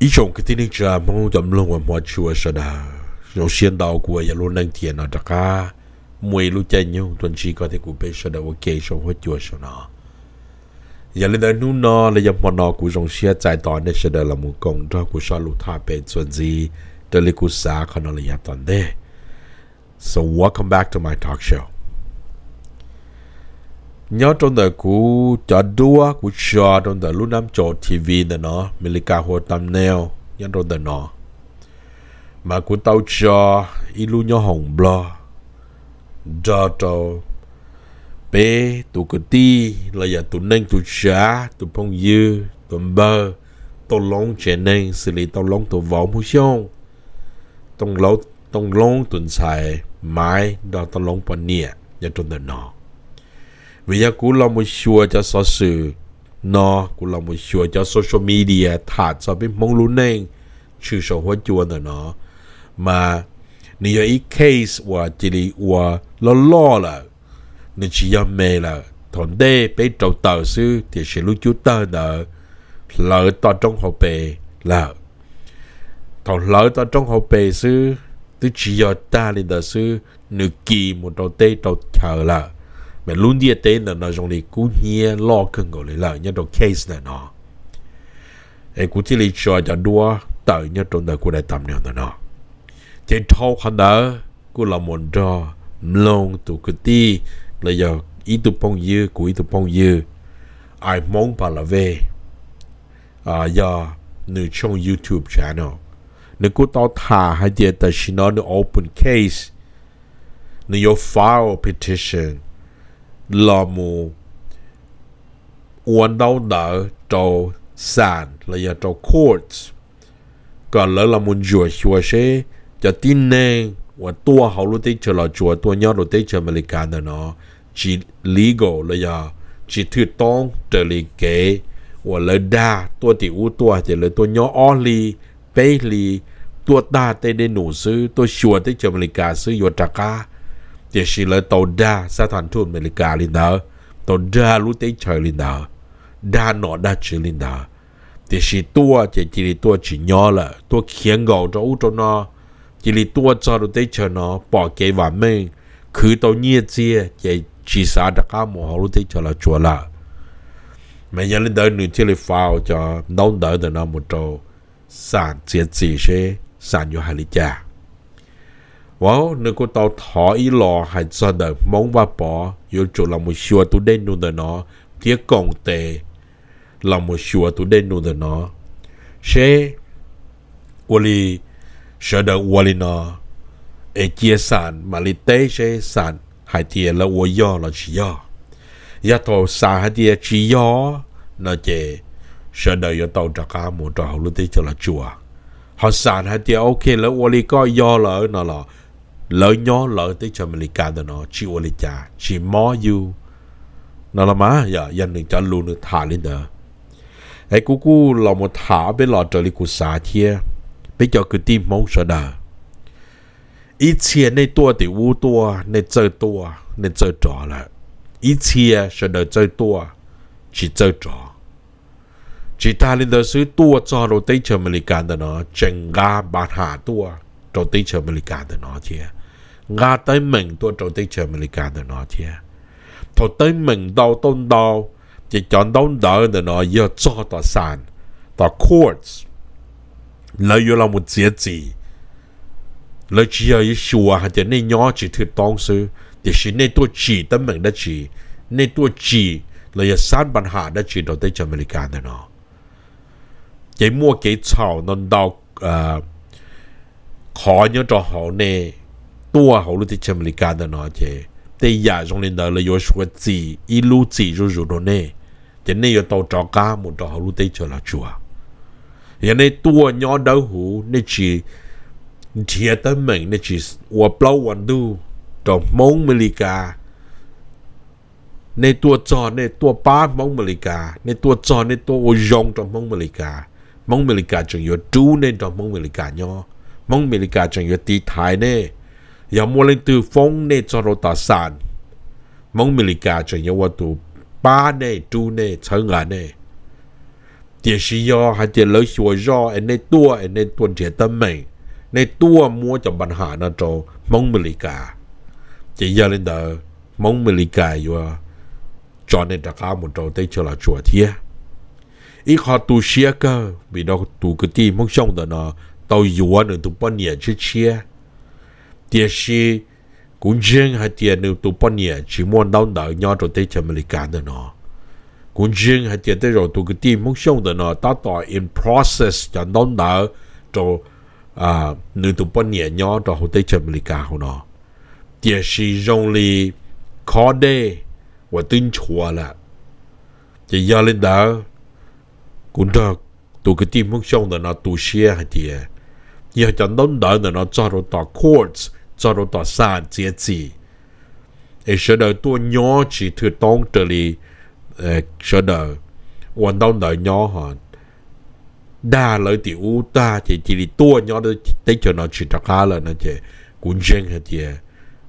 Ib tsoom kwv tij neej tsa Hmoob cov mloog uas hmov tshua sawv daws, zoo siab ntau kuv yog lub neej tiam no rov qab muaj ib lub caij nyoog tuaj ntsib koj thiab kuv peb sawv daws ua ke saum huab cua saum no. Yog li ntawd hnub no los yog hmo no kuv zoo siab txais tos nej sawv daws los mus koom nrog kuv saib lus thaj pem txuas ntxiv raws li kuv xav qhov no los yav tom ntej. So welcome back to my talk show. Nyob rau ntawm kuv cov duab kuv tso rau ntawm lub nab tso T V ntawm no, Amelikas hu ua thumbnail nyob rau ntawm no, mas kuv tau tso ib lub nyob hoom Nplog nrog rau peb tus kwv tij los yog tus neej tus tsav, tus phooj ywg, tus npawg Tooj Loob tsev neeg xws li Tooj Loob tus vauv Hmoob Xyooj, Tooj Loob tus ntxhais Maiv nrog Tooj Loob poj niam nyob rau ntawm no. Vim yog kuv los mus xyuas cov xov xwm no, kuv los mus xyuas cov social media tham txog peb Hmoob lub neej tshwm saum huab cua ntawm no, mas nws yog ib case uas cia li ua loj loj lawm. Nws tsis yog me lawm, thaum ntej peb rauv taws xwb tiam sis lub cub tawg ntawd hlawv toj roob hauv pes lawm. Thaum hlawv toj roob hauv pes xwb, twb tsis yog tag li ntawd xwb, nws kis mus rau teb rau chaw lawm. Mas lub ntiaj teb ntawm no zoo li kub hnyiab loj kawg nkaus li lawm nyob rau case ntawm no. Es kuv thiaj li tso cov duab tawm nyob rau ntawm kuv daim thumbnail ntawm no. Ces dhau qhov ntawd kuj los mus nrog mloog tus kwv tij los yog ib tug phooj ywg, kuv ib tug phooj ywg, Ai Hmoob Pas Las Vej, yog nws tshooj YouTube channel. Nws kuj tau tham hais tias tam sim no nws open case, nws yuav file petition los mus ua ntaub ntawv rau xam los yog rau courts kom lawv los mus ntsuam xyuas seb cov tib neeg uas tuaj hauv lub teb chaws Los Tsuas tuaj nyob rau teb chaws Amelikas ntawm no tsis legal los yog tsis thwj toob raws li kev uas lawv dag tuaj tim ub tuaj, ces lawv tuaj nyob ob hli, peb hli, tuaj tag tej dej num xwb, tuaj xyuas teb chaws Amelikas xwb yuav rov qab. Tiam sis lawv tau dag xab thas thuj Amelikas li ntawd, tau dag lub teb chaws li ntawd, dag nom dag tswv li ntawd, tiam sis tuaj ces cia li tuaj tsis nyob lawm, tuaj khiav nkaus rau ub rau no, cia li tuaj txog rau teb chaws no pom kev vam meej, khwv tau nyiaj txiag ces tsis xav rov qab mus hauv lub teb chaws Los Tsuas lawm. Mas yog li ntawd nws thiaj li file cov ntaub ntawv ntawm no mus rau xam txiav txim seb xam yuav hais li cas. Uas nws kuj tau thov ib los hais txog ntawm Hmoob Vaj Pov yuav tsum los mus xyuas tus dej num ntawm no thiab koom tes los mus xyuas tus dej num ntawm no seb ua li sawv daws ua li no, es cia xam mam li teb seb xam hais tias lawv ua yog los tsis yog. Yog thaum xam hais tias tsis yog no ces sawv daws yuav tau rov qab mus rau hauv lub teb chaws Los Tsuas. Ho xam hais tias ok lawv ua li koj yog lawm no los lawv nyob lawv teb chaws Amelikas ntawm no tsis ua li cas, tsis mob yus no los mas, yog nws cov lus nws tham li ntawd. Es kuv kuj los mus tham ob peb los raws li kuv xav thiab. Peb cov kwv tij Hmoob sawv daws, ib txhia nej tuaj tim ub tuaj nej txawj tuaj nej txawj rov lawm, ib txhia sawv daws txawj tuaj tsis txawj rov. Tsis tag li ntawd xwb, tuaj txog rau teb chaws Amelikas ntawm no tseem nqa npa ham tuaj rau teb chaws Amelikas ntawm no thiab, nqa teeb meem tuaj rau teb chaws Amelikas ntawm no thiab. Thaum teeb meem ntau tuaj ntau, ces cov ntaub ntawv ntawm no yog txog tom xam, tom courts, lawv yuav los mus txiav txim. Lawv tsis yog yuav xyuas hais tias nej nyob tsis thwj toob xwb, tiam sis nej tuaj tsim teeb meem dab tsi, nej tuaj tsim los yog xab npa ham dab tsi rau teb chaws Amelikas ntawm no. Ces muaj kev txhaum ntau ntau qhov nyob rau hauv nej tuaj hauv lub teb chaws Amelikas ntawm no ces tej yam zoo li ntawd lawv yuav suav txim ib lub txim zuj zus rau nej, ces nej yuav tau rov qab mus rau hauv lub teb chaws Los Tsuas. Yog nej tuaj nyob dawb huv, nej tsis nrhiav teeb meem, nej tsis ua plaub ua ntug rau Hmoob Amelikas, nej tuaj txog nej tuaj pab Hmoob Amelikas, nej tuaj txog nej tuaj ua zoo rau Hmoob Amelikas, Hmoob Amelikas tseem yuav rub nej nrog Hmoob Amelikas nyob, Hmoob Amelikas tseem yuav tiv thaiv nej. Yog muaj leej twg foob nej txog rau tom xam, Hmoob Amelikas tseem yuav ua tus pab nej, rub nej, txhawb nqa nej. Tiam sis yog hais tias lawv xyuas zoj es nej tuaj es nej tuaj nrhiav teeb meem, nej tuaj muab cov npa ham no rau Hmoob Amelikas, ces yog li ntawd Hmoob Amelikas yuav tso nej rov qab mus rau teb chaws Los Tsuas thiab. Ib qho tu siab kawg vim rau tus kwv tij Hmoob Xyooj ntawm no tau yuav nws tus poj niam tshiab tshiab. Tiam sis kuv ntseeg hais tias nws tus poj niam tsis muaj ntaub ntawv nyob rau teb chaws Amelikas ntawm no. Kuv ntseeg hais tias tej zaum tus kwv tij Hmoob Xyooj ntawm no tab tom in process cov ntaub ntawv rau nws tus poj niam nyob rau hauv teb chaws Amelikas hauv no. Tiam sis zoo li khob dej uas twb nchuav lawm. Ces yog li ntawd, kuv nrog tus kwv tij Hmoob Xyooj ntawm no tu siab hais tias yog cov ntaub ntawv ntawm no txog rau tom courts, txog rau tom xas txiav txim, es sawv daws tuaj nyob tsis thwj toob raws li sawv daws ua ntaub ntawv nyob ho dag lawv tim ub tag ces cia li tuaj nyob teb chaws no tsis rov qab lawm no ces kuv ntseeg hais tias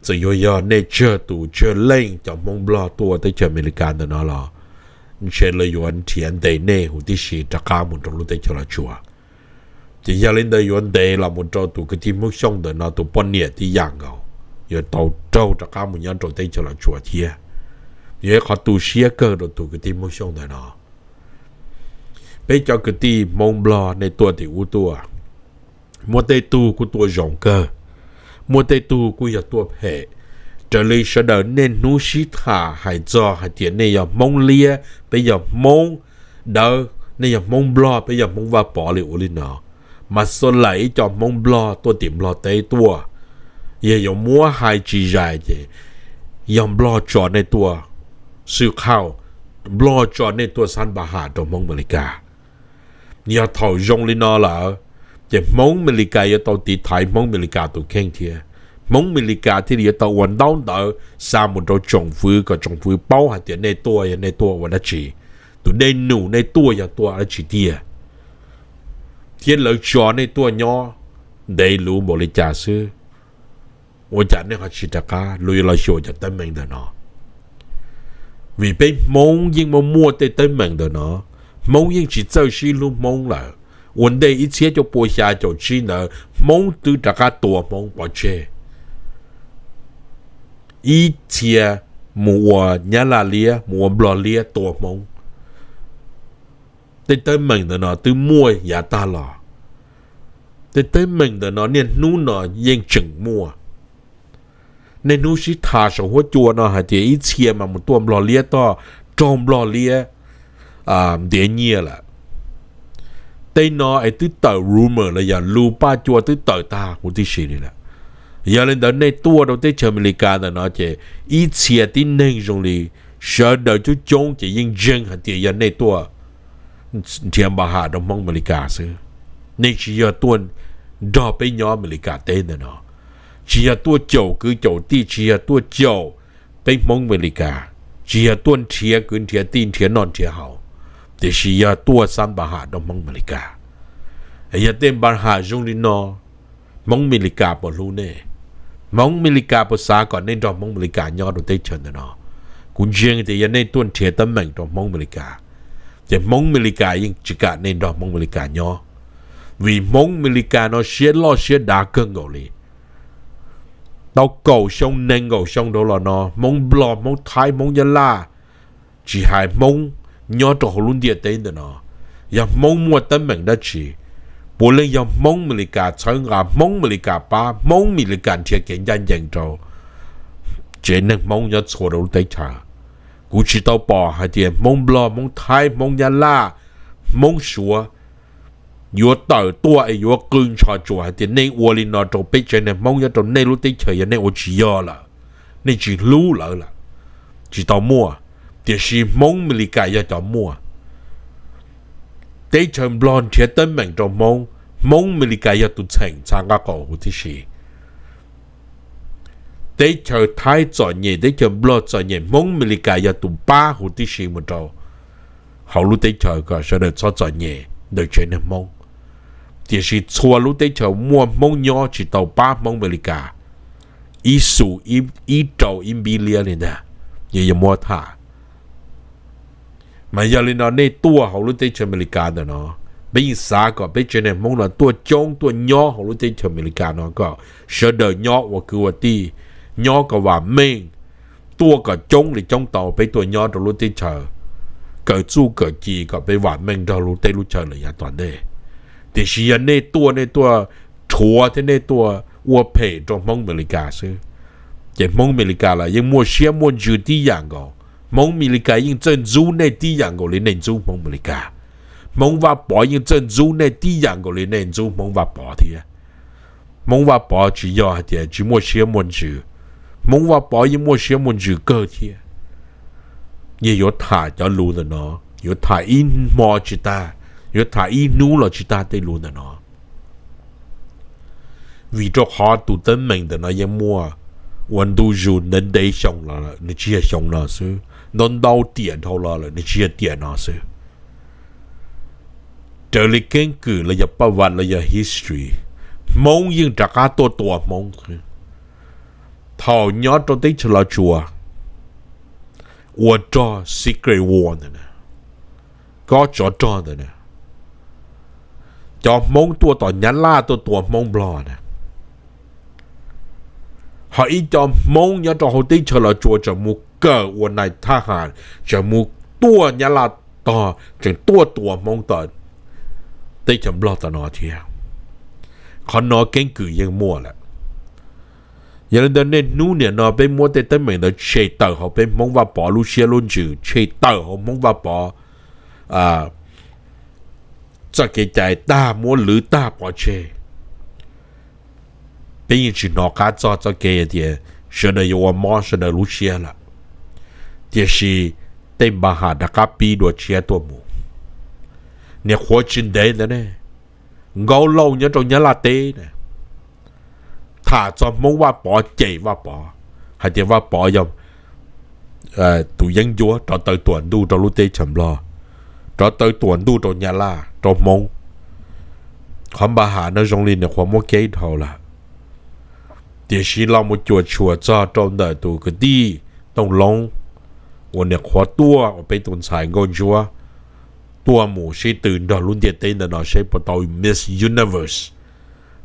txawm yuav yog nej tsawg tus tsawg leej cov Hmoob Nplog tuaj teb chaws Amelikas ntawm no los ntshe lawv yuav nrhiav ntes nej huv tib si rov qab mus rau lub teb chaws Los Tsuas. Ces yog li ntawd yuav ntes los mus rau tus kwv tij Hmoob Xyooj ntawm no tus poj niam tib yam nkaus, yuav tau raug rov qab mus nyob rau teb chaws Los Tsuas thiab. Yog ib qhov tu siab kawg rau tus kwv tij Hmoob Xyooj ntawm no. Peb cov kwv tij Hmoob Nplog nej tuaj tim ub tuaj, muaj tej tug kuj tuaj zoo kawg, muaj tej tug kuj yog tuaj phem. Raws li sawv daws niaj hnub sib tham hais txog hais tias nej yog Hmoob liab peb yog Hmoob dawb, nej yog Hmoob Nplog peb yog Hmoob Vaj Pov li ua li no, mas xo laim ib co Hmoob Nplog tuaj tim Nplog teb tuaj, yog yuav muab hais tsis zais ces yog Nplog tso nej tuaj xwb qhauj, Nplog tso nej tuaj xab npa ham rau Hmoob Amelikas. Yog thaum zoo li no lawm, ces Hmoob Amelikas yuav tau tiv thaiv Hmoob Amelikas tus kheej thiab. Hmoob Amelikas thiaj li yuav tau ua ntaub ntawv xa mus rau tsoom fwv kom tsoom fwv paub hais tias nej tuaj yog nej tuaj ua dab tsi, tus dej num nej tuaj yog tuaj dab tsi tiag, thiab lawv tso nej tuaj nyob ntev luv npaum li cas xwb. Ua cas nej ho tsis rov qab los yuav los xyuas cov teeb meem ntawm no? Vim peb Hmoob yeej muaj muaj tej teeb meem ntawm no. Hmoob yeej tsis txawj sib hlub Hmoob lawm. Ua ntej ib txhiab cuaj pua xya caum tsib ntawd Hmoob twb rov qab tua Hmoob pov tseg. Ib txhia mus ua Nyab Laj liab, mus ua Nplog liab tua Hmoob. Tej teeb meem ntawm no twb muaj yav tag los. Tej teeb meem ntawm no niaj hnub no yeej tseem muaj. Niaj hnub sib tham saum huab cua no hais tias ib txhia mas mus tuaj Nplog liab toj, raug Nplog liab ntiav nyiaj lawm. Tej no es twb tawm rumor los yog lus paj cua twb tawm tag huv tib si li lawm. Yog li ntawd nej tuaj rau teb chaws Amelikas ntawm no ces ib txhia tib neeg zoo li sawv daws coob coob ces yeej ntseeg hais tias yog nej tuaj nrhiav npa ham rau Hmoob Amelikas xwb. Nej tsis yog tuaj nrog peb nyob Amelikas teb ntawm no. Tsis yog tuaj caum kwv caum tij, tsis yog tuaj caum peb Hmoob Amelikas, tsis yog tuaj nrhiav kwv nrhiav tij nrhiav noj nrhiav haus, tiam sis yog tuaj xab npa ham rau Hmoob Amelikas. Yog tej npa ham zoo li no, Hmoob Amelikas puas hlub nej? Hmoob Amelikas puas xav kom nej nrog Hmoob Amelikas nyob rau teb chaws ntawm no? Kuv ntseeg tias yog nej tuaj nrhiav teeb meem rau Hmoob Amelikas, ces Hmoob Amelikas yeej tsis kam nej nrog Hmoob Amelikas nyob, vim Hmoob Amelikas no siab loj siab dav kawg nkaus li. Tau kaum xyoo nees nkaum xyoo dhau los no Hmoob Nplog, Hmoob Thaib, Hmoob Nyab Laj, tsis hais Hmoob nyob rau hauv lub ntiaj teb ntawm no, yog Hmoob muaj teeb meem dab tsi, puav leej yog Hmoob Amelikas txhawb nqa, Hmoob Amelikas pab, Hmoob Amelikas nrhiav kev ncaj ncees rau tsev neeg Hmoob nyob txhua rau lub teb chaws. Kuv tsis tau pom hais tias Hmoob Nplog, Hmoob Thaib, Hmoob Nyab Laj, Hmoob Suav yuav tawm tuaj es yuav qw ntsho tsuas hais tias nej ua li no rau peb tsev neeg Hmoob nyob rau nej lub teb chaws yog nej ua tsis yog lawm, nej tsis hlub lawv lawm. Tsis tau muaj. Tiam sis Hmoob Amelikas yog cov muaj. Teb chaws Nplog nrhiav teeb meem rau Hmoob, Hmoob Amelikas yog tus txheem txha nqaj qaum huv tib si. Teb chaws Thaib txom nyem, teb chaws Nplog txom nyem, Hmoob Amelikas yog tus pab huv tib si mus rau hauv lub teb chaws kom sawv daws txhob txom nyem ntawm tsev neeg Hmoob. Tiam sis txhua lub teb chaws muaj Hmoob nyob tsis tau pab Hmoob Amelikas ib xu, ib rau ib npib liab li ntag. Yog yuav muab tham, Mas yog li no nej tuaj hauv lub teb chaws Amelikas ntawm no, peb yeej xav kom peb tsev neeg Hmoob no tuaj coob tuaj nyob hauv lub teb chaws Amelikas no kom sawv daws nyob ua kwv ua tij, nyob kom vam meej, tuaj kom coob li coob tau peb tuaj nyob rau lub teb chaws, kawm txuj kawm ci kom peb vam meej nrog lub teb lub chaw lawm yav tom ntej. Tiam sis yog nej tuaj, nej tuaj rhuav thiab nej tuaj ua phem rau Hmoob Amelikas xwb, ces Hmoob Amelikas los yeej muaj siab muaj ntsws tib yam nkaus. Hmoob Amelikas yeej txawj ntxub nej tib yam nkaus li nej ntxub Hmoob Amelikas. Hmoob Vaj Pov yeej txawj ntxub nej tib yam nkaus li nej ntxub Hmoob Vaj Pov thiab. Hmoob Vaj Pov tsis yog hais tias tsis muaj siab muaj ntsws, Hmoob Vaj Pov yeej muaj siab muaj ntsws kawg thiab. Yeej yuav tham cov lus ntawm no, yuav tham ib hmo tsis tag, yuav tham ib hnub los tsis tag tej lus ntawm no. Vim rau qhov tus teeb meem ntawm no yeej muaj ua ntu zus ntev ntev xyoo los lawm, nws tsis yog xyoo no xwb, ntau ntau tiam dhau los lawm, nws tsis yog tiam no xwb. Raws li keeb kwm los yog paj vas los yog history, Hmoob yeej rov qab tuaj tua Hmoob. Thaum nyob rau teb chaws Los Tsuas ua rog Secret War ntawd, kob tsov rog ntawd, cov Hmoob tuaj tom Nyab Laj tuaj tua Hmoob Nplog na, ho ib co Hmoob nyob rau hauv teb chaws Los Tsuas tseem mus kawm ua nais thab has, tseem mus tuaj Nyab Laj tog, tseem tuaj tua Hmoob tom teb chaws Nplog tom no thiab. Qhov no keeb kwm yeej muaj lawm. Yog li ntawd niaj hnub nim no peb muab tej teeb meem ntawd tshem tawm hauv peb Hmoob Vaj Pov lub siab lub ntsws, tshem tawm hauv Hmoob Vaj Pov txoj kev cai tag, muab lwv tag pov tseg. Peb yeej tsis hnov qab txog txoj kev tias sawv daws yuav ua mob sawv daws lub siab lawm. Tiam sis tej npa has rov qab pib dua tshiab tuaj mus. Niam qhuav tsis ntev ntawd ne, Nkauj Lauj nyob rau Nyab Laj teb na, tham txog Hmoob Vaj Pov, cem Vaj Pov, hais tias Vaj Pov yog tus yeeb ncuab rov taw tuam ntuj rau lub teb chaws Nplog, rov taw tuam ntuj rau Nyab Laj, rau Hmoob. Qhov npa has no zoo li niam qhuav muab keb dhau lawm. Tiam sis los mus cuam tshuam txog rau ntawm tus kwv tij Tooj Loob uas niam qhuav tuaj ua peb tus ntxhais nkauj ntsuab, tuaj mus sib tw nrog lub ntiaj teb ntawm no seb puas tau Miss Universe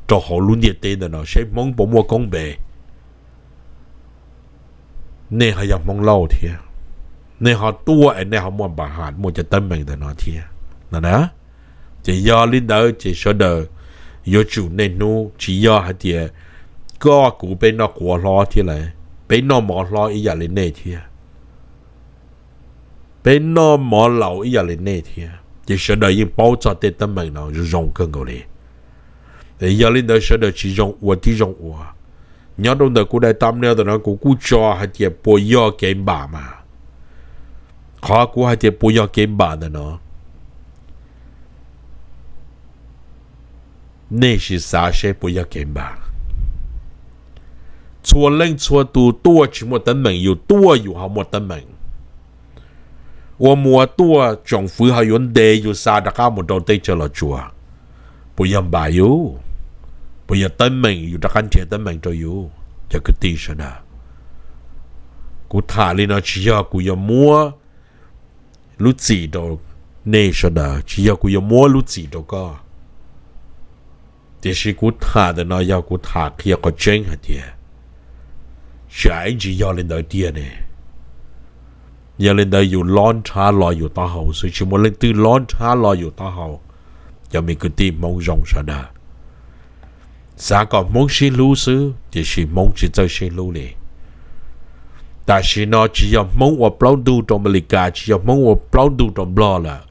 rau hauv lub ntiaj teb ntawm no, seb Hmoob puas muaj koob npe. Nej ho yog Hmoob Lauj thiab, nej ho tuaj es nej ho muaj npa has muaj cov teeb meem ntawm no thiab no na. Ces yog li ntawd ces sawv daws yuav tsum niaj hnub, tsis yog hais tias koj kuv peb noj quav hlob thiab lauj, peb noj mov hlob ib yam li nej thiab, peb noj mov laus ib yam li nej thiab, ces sawv daws yeej paub txog tej teeb meem no zoo zoo kawg nkaus li. Yog li ntawd sawv daws tsis zoo ua tib zoo ua. Nyob rau ntawm kuv daim thumbnail ntawm no kuv kuj tso hais tias puas yog kev npam mas. Qhov kuv hais tias puas yog kev npam ntawm no, nej sim xav seb puas yog kev npam. Txhua leej txhua tus tuaj tsis muaj teeb meem, yus tuaj yus ho muaj teeb meem. Ua mus ua tuaj tsoom fwv ho yuav ntes yus xa rov qab mus rau teb chaws Los Tsuas. Puas yog npam yus? Puas yog teeb meem yus rov qab nrhiav teeb meem rau yus? Cov kwv tij sawv daws, kuv tham li no tsis yog kuv yuav muab lub txim rau nej sawv daws, tsis yog kuv yuav muab lub txim rau koj. Tiam sis kuv tham ntawm no yog kuv tham qhia qhov tseeb hais tias tsam ib ntsis yog li ntawd tiag ne. Yog li ntawd yus lob nrhab los yus taub hau xwb, tsis muaj leej twg lob nrhab los yus taub hau. Cov me kwv tij Hmoob zoo sawv daws, xav kom Hmoob sib hlub xwb tiam sis Hmoob tsis txawj sib hlub li. Tam sim no tsis yog Hmoob ua plaub ntug rau Amelikas, tsis yog Hmoob ua plaub ntug rau Nplog lawm.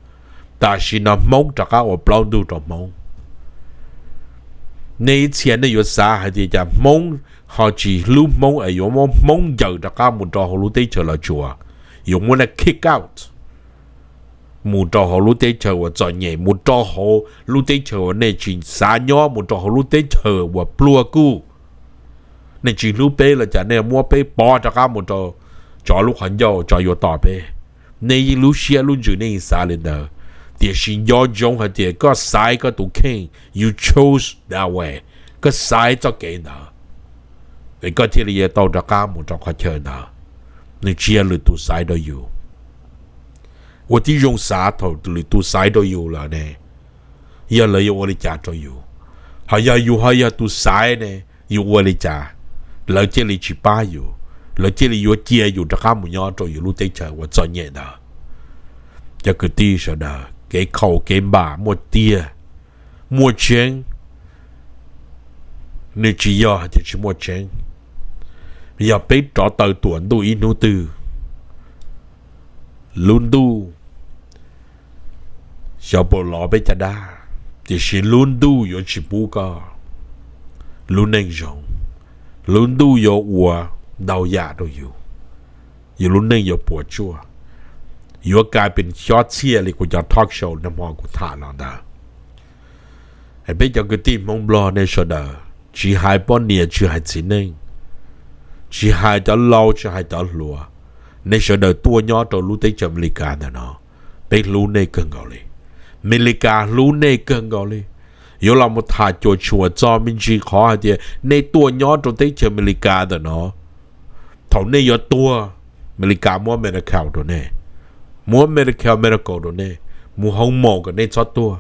Tam sim no Hmoob rov qab ua plaub ntug rau Hmoob. Nej ib txhia nej yuav xav hais tias cas Hmoob ho tsis hlub Hmoob es yuav muab Hmoob ncaws rov qab mus rau hauv lub teb chaws Los Tsuas, yuav muab nej kick out mus rau hauv lub teb chaws uas txom nyem, mus rau hauv lub teb chaws uas nej tsis xav nyob, mus rau hauv lub teb chaws uas pluag kuj. Nej tsis hlub peb los cas nej muab peb pov rov qab mus rau tsov lub qhov ncauj, tsov yuav tom peb. Nej yeej lub siab lub ntsws nej yeej xav li ntawd, tiam sis nco ntsoov hais tias koj xaiv koj tus kheej, you chose that way, koj xaiv txoj kev ntawd, es koj thiaj li yuav tau rov qab mus rau qhov chaw ntawd. Nws tsis yog lwm tus xaiv rau yus. ua tib zoo xav thaum lwm tus xaiv rau yus lawm ne, yog lawv yuav ua li cas rau yus? Ho yog yus ho yog tus xaiv ne, yus ua li cas? Lawv cia li tsis pab yus, lawv cia li yuav cia yus rov qab mus nyob rau yus lub teb chaws uas txom nyem ntawd. Cov kwv tij sawv daws, kev khaum kev npam muaj tiag, muaj tseeb, nws tsis yog hais tias tsis muaj tseeb. Yog peb rov taw tuam ntuj ib hnub twg, lub ntuj xyov puas lov peb caj dab, tiam sis lub ntuj yuav tsis pub koj lub neej zoo. Lub ntuj yuav ua ntau yam rau yus, yus lub neej yuav puas tsuaj, yuav kais pes xyob txhiaj li kuv cov talk show nag hmo kuv tham los ntawd. Peb cov kwv tij Hmoob Nplog nej sawv daws, tsis hais poj niam tsis hais txiv neej, tsis hais cov laus tsis hais cov hluas, nej sawv daws tuaj nyob rau lub teb chaws Amelikas ntawm no, peb hlub nej kawg nkaus li. Amelikas hlub nej kawg nkaus li. Yuav los mus tham cuam tshuam txog me ntsis qhov hais tias nej tuaj nyob rau teb chaws Amelikas ntawm no, thaum nej yuav tuag, Amelikas muab Medi-Cal rau nej, muab Medi-Cal, Medi-Cal rau nej, mus hoo maum kom nej txhob tuag,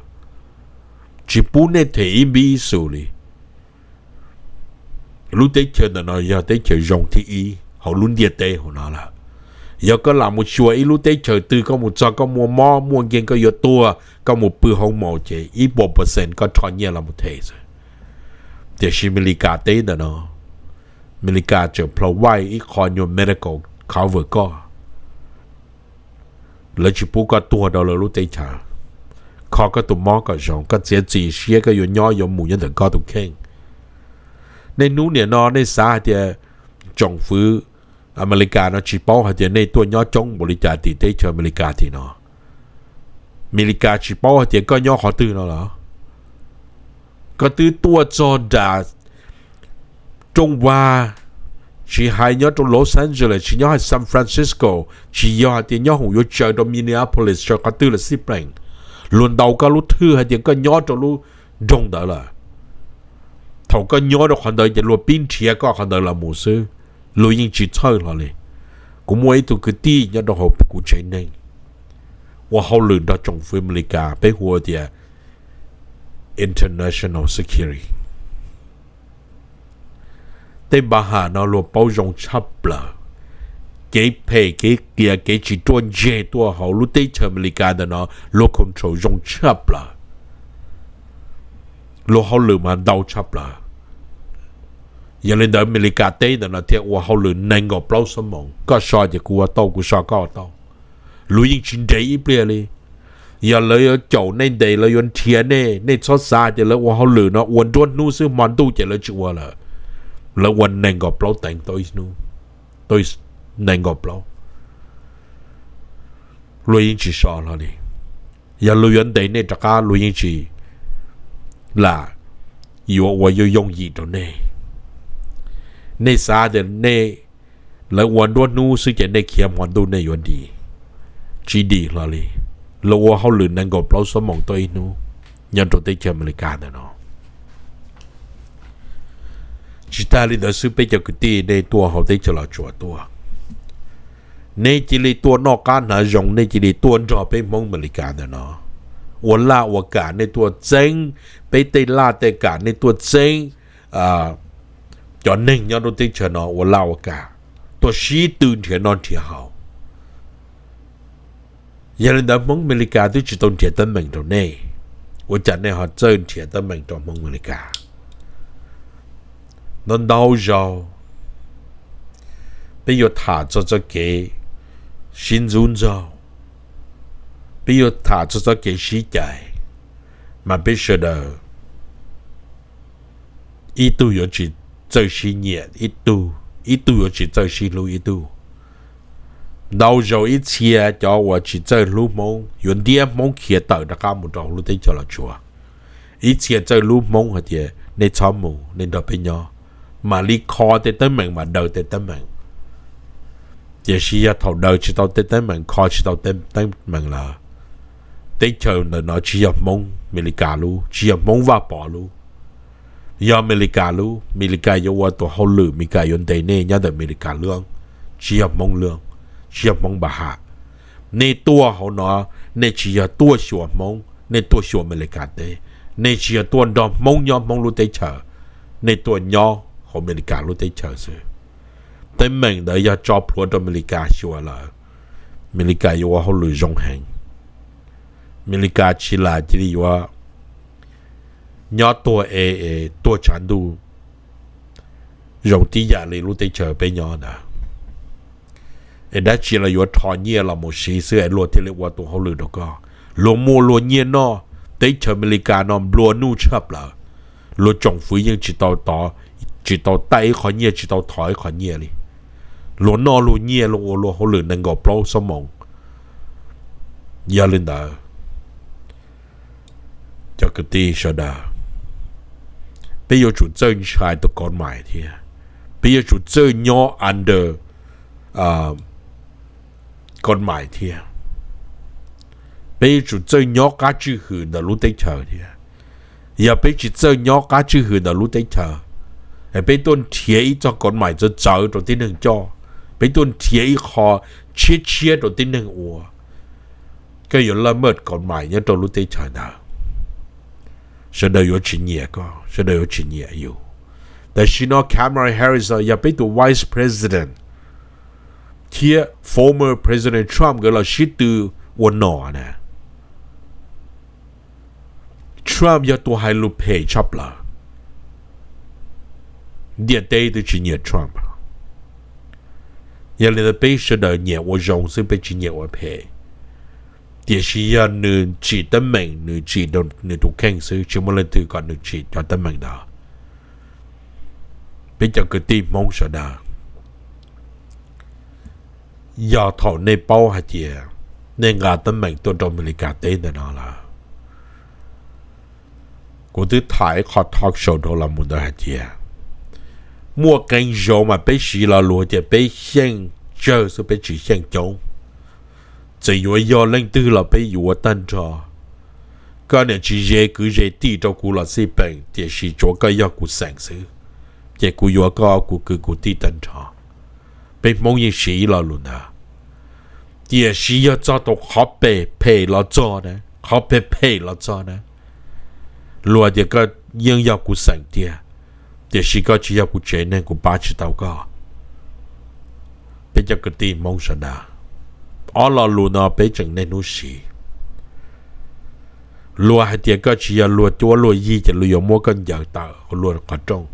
tsis pub nej them ib npib ib xus li. Lub teb chaws ntawm no yog teb chaws zoo thib ib hauv lub ntiaj teb hauv no lawm. Yog koj lam mus xyuas ib lub teb chaws twg, koj mus txog koj muaj mob muaj nkeeg koj yuav tuag, koj mus pw hoo maum ces ib puas percent koj rho nyiaj los mus them xwb. Tiam sis Amelikas teb ntawm no, Amelikas tseem provide ib qho nyuag medical cover koj. Lawv tsis pub koj tuag rau lawv lub teb chaws. Kho koj tus mob kom zoo, koj txiav txim siab koj yuav nyob yuav mus nyob ntawm koj tus kheej. Nej hnub niam no nej xav hais tias tsoom fwv Amelikas no tsis paub hais tias nej tuaj nyob coob npaum li cas tim teb chaws Amelikas tim no. Amelikas tsis paub hais tias koj nyob qhov twg no los? Koj twb tuaj txog nram rooj vag, tsis hais nyob rau Los Angeles, tsis nyob hais San Francisco, tsis yog hais tias nyob hoom yuav tsaws rau Minneapolis tsaws qhov twg lawm xij pleem, luag ntaus koj lub thwj hais tias koj nyob rau lub nroog ntawd lawm. Thaum koj nyob rau qhov ntawd ces luag pib nrhiav koj qhov ntawd los mus xwb, luag yeej tsis txhawj hlo li. Kuv muaj ib tug kwv tij nyob rau hauv kuv tsev neeg ua hauj lwm nrog tsoom fwv Amelikas, peb hu tias international security. Tej npa ham no luag paub zoo tshaj plaws. Kev phem kev qias kev tsis ruaj ntseg tuaj hauv lub teb chaws Amelikas ntawm no luag control zoo tshaj plaws, luag hauj lwm mas ntau tshaj plaws. Yog li ntawd Amelikas teb ntawm no thiaj ua hauj lwm nees nkaum plaub xuab moos, koj so ces kuv ua tau, kuv so koj ua tau. Luag yeej tsis nres ib pliag li. Yog lawv yuav caum nej ntes, lawv yuav nrhiav nej, nej txhob xav tias lawv ua hauj lwm no ua nruab hnub xwb, hmo ntuj ces lawv tsis ua lawm. Lawv ua nees nkaum plaub teev tau ib hnub, nees nkaum plaub. Luag yeej tsis so hlo li. Yog luag yuav ntes nej rov qab luag yeej tsis lam yuav ua yooj yooj yim rau nej. Nej xav tias nej, lawv ua nruab hnub xwb ces nej khiav hmo ntuj nej yuav dim, tsis dim hlo li. Lawv ua hauj lwm nees nkaum plaub xuab moos tau ib hnub nyob rau teb chaws Amelikas ntawm no. Tsis tag li ntawd xwb, peb cov kwv tij nej tuaj hauv teb chaws Los Tsuas tuaj, nej cia li tuaj noj qab hnav zoo, nej cia li tuaj nrog peb Hmoob Amelikas ntawm no ua laj ua kam, nej tuaj txeeb peb tej laj tej kam, nej tuaj txeeb cov neeg nyob rau teb chaws no ua laj ua kam, tuaj sib tw nrhiav noj nrhiav haus. Yog li ntawd Hmoob Amelikas twb tsis tau nrhiav teeb meem rau nej, ua cas nej ho txawj nrhiav teeb meem rau Hmoob Amelikas? Ntau ntau zaus peb yuav tham txog txoj kev sib ntxub ntxaug, peb yuav tham txog txoj kev sib cais, mas peb sawv daws ib tug yuav tsis txawj sib nyiam ib tug, ib tug yuav tsis txawj sib hlub ib tug. Ntau zaus ib txhia cov uas tsis txawj hlub Hmoob yuav ntiab Hmoob khiav tawm rov qab mus rau lub teb chaws Los Tsuas. Ib txhia txawj hlub Hmoob hais tias nej txhob mus, nej nrog peb nyob, mam li kho tej teeb meem, mam daws tej teeb meem. Tiam sis yog thaum daws tsis tau tej teeb meem, kho tsis tau tej teeb meem lawm, teb chaws ntawm no tsis yog Hmoob Amelikas lub, tsis yog Hmoob Vaj Pov lub, yog Amelikas lub. Amelikas yuav ua tus hauj lwm, Amelikas yuav ntes nej nyob ntawm Amelikas lub, tsis yog Hmoob lub, tsis yog Hmoob Npa Ham. Nej tuaj hauv no, nej tsis yog tuaj xyuas Hmoob, nej tuaj xyuas Amelikas teb. Nej tsis yog tuaj nrog Hmoob nyob Hmoob lub teb chaws, nej tuaj nyob hauv Amelikas lub teb chaws xwb. Teeb meem ntawd yog tso plhuav rau Amelikas xyuas lawm, Amelikas yuav ua hauj lwm zoo heev. Amelikas tsis lam cia li yuav nyob tuag es tuag tshav ntuj zoo tib yam li lub teb chaws peb nyob ntawd. Es dab tsi los yuav rho nyiaj los mus siv xwb es luag thiaj li ua tus hauj lwm rau koj. Luag muaj luag nyiaj noj, teb chaws Amelikas no nplua nuj tshaj plaws. Luag tsoom fwv yeej tsis tau tov, tsis tau taij ib qho nyiaj, tsis tau thov ib qho nyiaj li. Luag noj luag nyiaj, luag ua luag hauj lwm nees nkaum plaub xuab moos. Yog li ntawd, cov kwv tij sawv daws, peb yuav tsum txawj ntshai tus kod mais thiab. Peb yuav tsum txawj nyob under kod mais thiab. Peb yuav tsum txawj nyob qab tswj hwm ntawm lub teb chaws thiab. Yog peb tsis txawj nyob qab tswj hwm ntawm lub teb chaws, es peb tuaj nrhiav ib txoj kod mais txawv txawv rau tib neeg coj, peb tuaj nrhiav ib qho tshiab tshiab rau tib neeg ua, koj yuav laj maj kod mais nyob rau lub teb chaws ntawd. Sawv daws yuav tsis nyiam koj, sawv daws yuav tsis nyiam yus. Tam sim no Kamala Harris yog peb tus vice president thiab former president Trump nkawd los sib tw ua nom na. Trump yog tus hais lus phem tshaj plaws, ntiaj teb twb tsis nyiam Trump. Yog li ntawd peb sawv daws nyiam ua zoo xwb, peb tsis nyiam ua phem. Tiam sis yog nws tsim teeb meem, nws tsim nws tus kheej xwb, tsis muaj leej twg kom nws tsim cov teeb meem ntawd. Peb cov kwv tij Hmoob sawv daws, yog thaum nej paub hais tias nej nqa teeb meem tuaj rau Amelikas teb ntawm no lawm, kuv twb tham ib qho talk show dhau los mus ntawd hais tias muaj qee zaus mas peb siv lo lus tias peb xyeej tsawg xwb, peb tsis xyeej coob. Txawm yuav yog leej twg los peb yuav tag nrho. Koj niam tsis ze kwv ze tij rau kuv los xij peem, tiam sis tsuav koj yog kuv xeem xwb, ces kuv yuav koj kuv kwv kuv tij tag nrho. Peb Hmoob yeej siv ib lo lus ntawd. Tiam sis yog txog tau qhov phem phem los txog na, qhov phem phem los txog na, luag tias koj yeej yog kuv xeem tiag, tiam sis koj tsis yog kuv tsev neeg, kuv pab tsis tau koj. Peb cov kwv tij Hmoob sawv daws, ob lo lus no peb tseem niaj hnub siv. Luag hais tias koj tsis yog luag cuab luag yig ces luag yuav muab koj ncaws tawm hauv luag qhov rooj.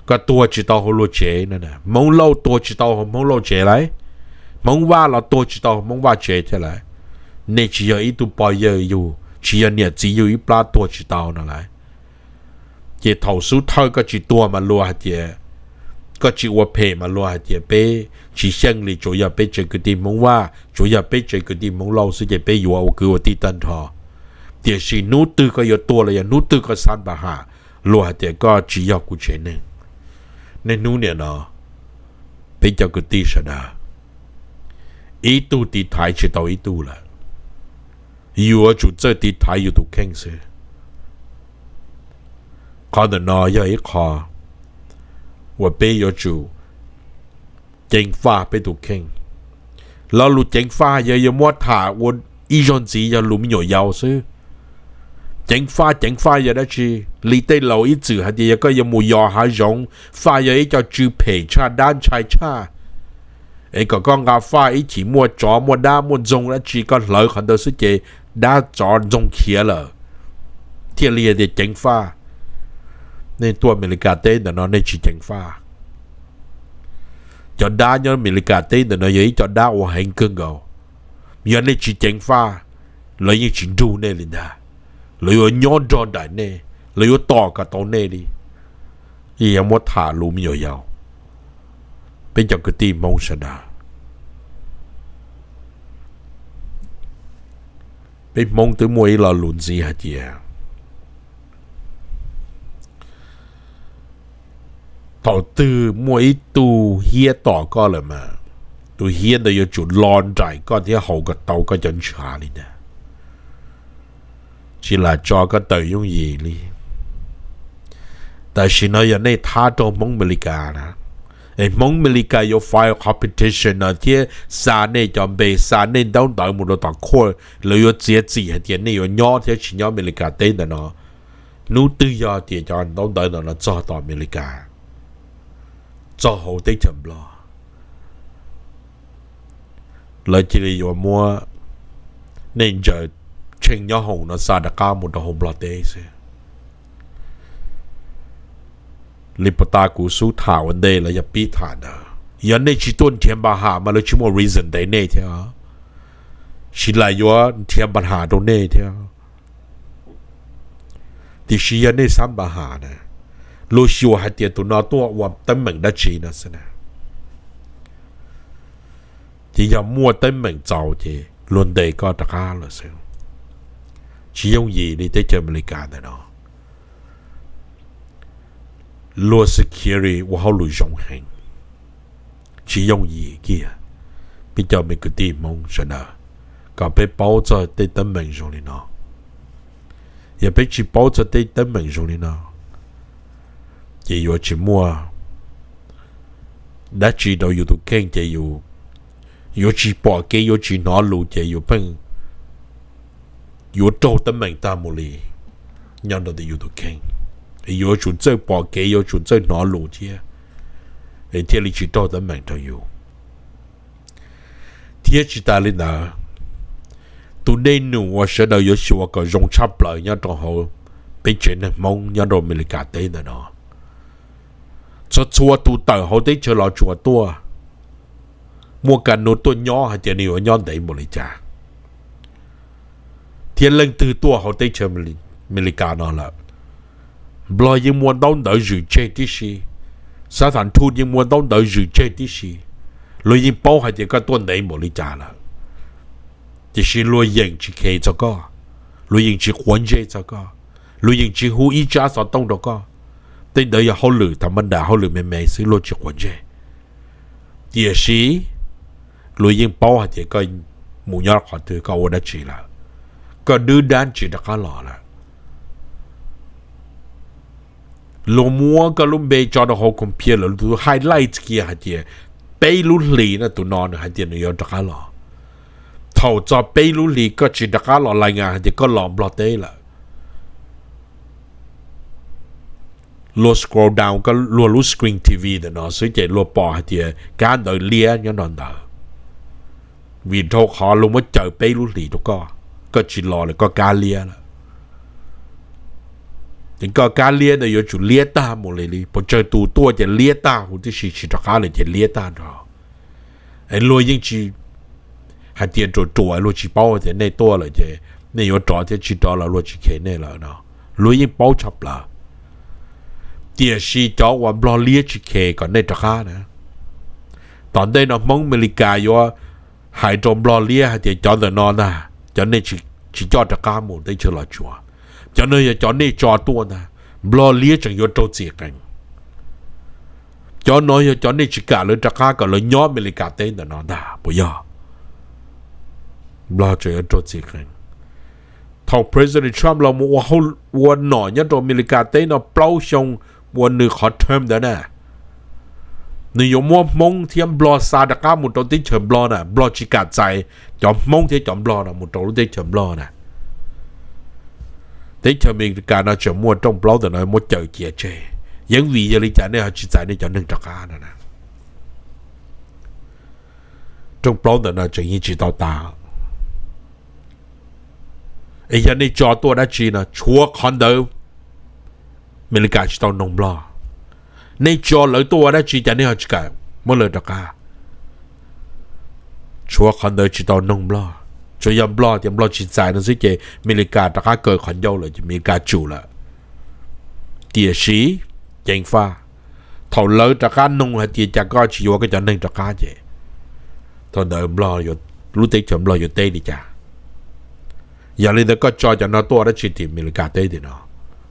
Koj tuag tsis tau hauv luag tsev no, Hmoob Lauj tuag tsis tau hauv Hmoob Lauj tsev lauj, Hmoob Vaj los tuag tsis tau hauv Hmoob Vaj tsev thiab lauj. Nej tsis yog ib tug pog yawg yug, tsis yog niam txiv yug ib plab tuag tsis tau no lauj. Ces thaum xub thawj koj tsis tuag mas luag hais tias, koj tsis ua phem mas luag hais tias peb tsis xyeej li, tsuas yog peb tsev kwv tij Hmoob Vaj, tsuas yog peb tsev kwv tij Hmoob Lauj xwb ces peb yuav ua kwv ua tij tag nrho. Tiam sis hnub twg koj yuav tuag los yog hnub twg koj xav npa ham, luag hais tias koj tsis yog kuv tsev neeg. Niaj hnub nim no, peb cov kwv tij sawv daws, ib tug tiv thaiv tsis tau ib tug lawm. Yuav tsum txawj tiv thaiv yus tus kheej xwb. Qhov ntawm no yog ib qho uas peb yuav tsum ceev faj peb tus kheej. Lo lus ceev faj yog yuav muab tham ua ib zaug ntxiv yog lus me nyuam yaus xwb. Ceev faj, ceev faj yog dab tsi? Li tej laus ib txwm hais tias yog koj yuav mus yos hav zoov, faj yog ib co tsw phem tshaj, dab ntshai tshaj. Es kom koj nqa faj ib chim muaj tsov muaj dab muaj ntxoog dab tsi koj hlawv qhov ntawd xwb ces dab tsov ntxoog khiav lawm, thiaj li tias ceev faj. Nej tuaj Amelikas teb ntawm no nej tsis ceev faj. Cov dab nyob Amelikas teb ntawm no yog ib co dab uas heev kawg nkaus. Yog nej tsis ceev faj, lawv yeej tsis nrug nej li ntag. Lawv yuav nyob nrog nraim nej, lawv yuav tos kom tau nej li. Yuav muab tham lus me nyuam yaus, peb cov kwv tij Hmoob sawv daws. Peb Hmoob twb muaj ib lo lus ntxiv hais tias, thaum twg muaj ib tug hiab tom koj lawm mas, tus hiab ntawd yuav tsum lo nraim koj thiab haus kom tau koj cov ntshav li ntag. Tsis lam tso koj tawm yooj yim li. Tam sim no yog nej thab rau Hmoob Amelikas na, Es Hmoob Amelikas yuav file qhov petition no thiab xa nej cov npe, xa nej ntaub ntawv mus rau tom court, lawv yuav txiav txim hais tias nej yuav nyob thiab tsis nyob Amelikas teb ntawm no. Hnub twg yog tias cov ntaub ntawv ntawm no txog tom Amelikas, txog hauv teb chaws Nplog, lawv cia li yuav muab nej ntsaws tsheej nyob hoom no xa rov qab mus rau hauv Nplog teb xwb. Li puas tas kuv xub tham ua ntej los yog pib tham ntawd, yog nej tsis tuaj nrhiav npa ham mas lawv tsis muaj reason ntes nej thiab, tsis lam yuav nrhiav npa ham rau nej thiab. Tiam sis yog nej xav npa ham na, luag xyuas hais tias tus no tuaj ua teeb meem dab tsi no xwb na. Ces yog muaj teeb meem txaus ces luag ntes koj rov qab lawm xwb. Tsis yooj yim li teb chaws Amelikas ntawm no. Luag security ua hauj lwm zoo heev, tsis yooj yim kiag. Peb cov me kwv tij Hmoob sawv daws, kom peb paub txog tej teeb meem zoo li no. Yog peb tsis paub txog tej teeb meem zoo li no, ces yuav tsis muaj dab tsi rau yus tus kheej, ces yus yuav tsis pom kev, yuav tsis hnov lus, ces yus pheej yuav raug teeb meem tag mus li nyob rau ntawm yus tus kheej. Yuav tsum txawj pom kev, yuav tsum txawj hnov lus thiab, es thiaj li tsis raug teeb meem rau yus. Thiab tsis tas li ntawd, tus dej num uas sawv daws yuav xyuas kom zoo tshaj plaws nyob rau hauv peb tsev neeg Hmoob nyob rau Amelikas teb ntawm no, txhua txhua tus tawm hauv teb chaws Los Tsuas tuaj, muaj kas nus tuaj nyob hais tias nws yuav nyob ntev npaum li cas, thiab leej twg tuaj hauv teb chaws Amelikas no lawm, Nplog yeej muaj ntaub ntawv zwm tseg tib si, xab tham nrhuj yeej muaj ntaub ntawv zwm tseg tib si. Luag yeej paub hais tias koj tuaj ntev npaum li cas lawm, tiam sis luag yeem tsis khes txog koj, luag yeem tsis quav ntsej txog koj, luag yeem tsis hu ib tsab xov tooj rau koj. Tej ntawd yog hauj lwm tham ma nram, hauj lwm me me xwb, luag tsis quav ntsej. Tiam sis luag yeej paub hais tias koj mus nyob qhov twg, koj ua dab tsi lawm, koj dwb dab tsi rov qab los lawm. Luag muab koj lub npe tso rau hauv computer lawm, luag highlight kiag hais tias peb lub hlis no tus no nws hais tias nws yuav rov qab los. Thaum txog peb lub hlis koj tsis rov qab los lais ngas hais tias koj los Nplog teb lawm, luag scroll down koj, luag lub screen T V ntawm no xwb ces luag pom hais tias kab ntawv liab nyob no ntawd, vim dhau qhov luag muab caw peb lub hlis rau koj, koj tsis los lawm, koj kab liab lawm. Ces koj kab liab ntawd yuav tsum liab tag mus li li, pes tsawg tus tuaj ces liab tag huv tib si, tsis rov qab lawm ces liab tag nrho. Es luag yeej tsis hais tias ruam ruam, luag tsis paub tias nej tuaj lawm ces nej yuav rov thiab tsis rov los luag tsis khes nej lawm no, luag yeej paub tshaj plaws. Tiam sis cov uas Nplog liab tsis khes kom nej rov qab na, tom ntej no Hmoob Amelikas yuav hais rau Nplog liab hais tias cov ntawm no ntag cov nej tsis coj rov qab mus teb chaws Los Tsuas, cov no yog cov nej tso tuaj ntag. Nplog liab tseem yuav raug txim qees. Cov no yog cov nej tsis kam lawv rov qab kom lawv nyob Amelikas teb ntawm no ntag puas yog? Nplog tseem yuav raug txim qees. Thaum President Trump los mus ua nom nyob rau Amelikas teb no plaub xyoo, ua nws qhov term ntawd na, nws yuav muab Hmoob thiab Nplog xa rov qab mus rau teb chaws Nplog na. Nplog tsis kam txais cov Hmoob thiab cov Nplog no mus rau lub teb chaws Nplog na. Teb chaws Amelikas no tseem muaj rooj plaub ntawm no muab caw cia tseg. Yeej vim yog li cas nej ho tsis txais nej cov neeg rov qab no na? Rooj plaub ntawm no tseem yeej tsis tau tas. Es yog nej tso tuaj dab tsi no, tshuav qhov ntawd Amelikas tsis tau noog Nplog. Nej tso lawv tuaj ua dab tsi cas nej ho tsis kam muab lawv rov qab? Tshuav qhov ntawd tsis tau noog Nplog, tsuas yog Nplog tias Nplog tsis txais no xwb ces Amelikas rov qab kaw qhov ncauj lawm ces Amelikas tsum lawm. Tiam sis ceev faj, thaum lawv rov qab noog hais tias cas koj tsis yuav koj cov neeg rov qab ces thaum ntawd lub teb chaws Nplog yuav teb li cas? Yog li ntawd koj tso cov no tuaj dab tsi tim Amelikas teb tim no,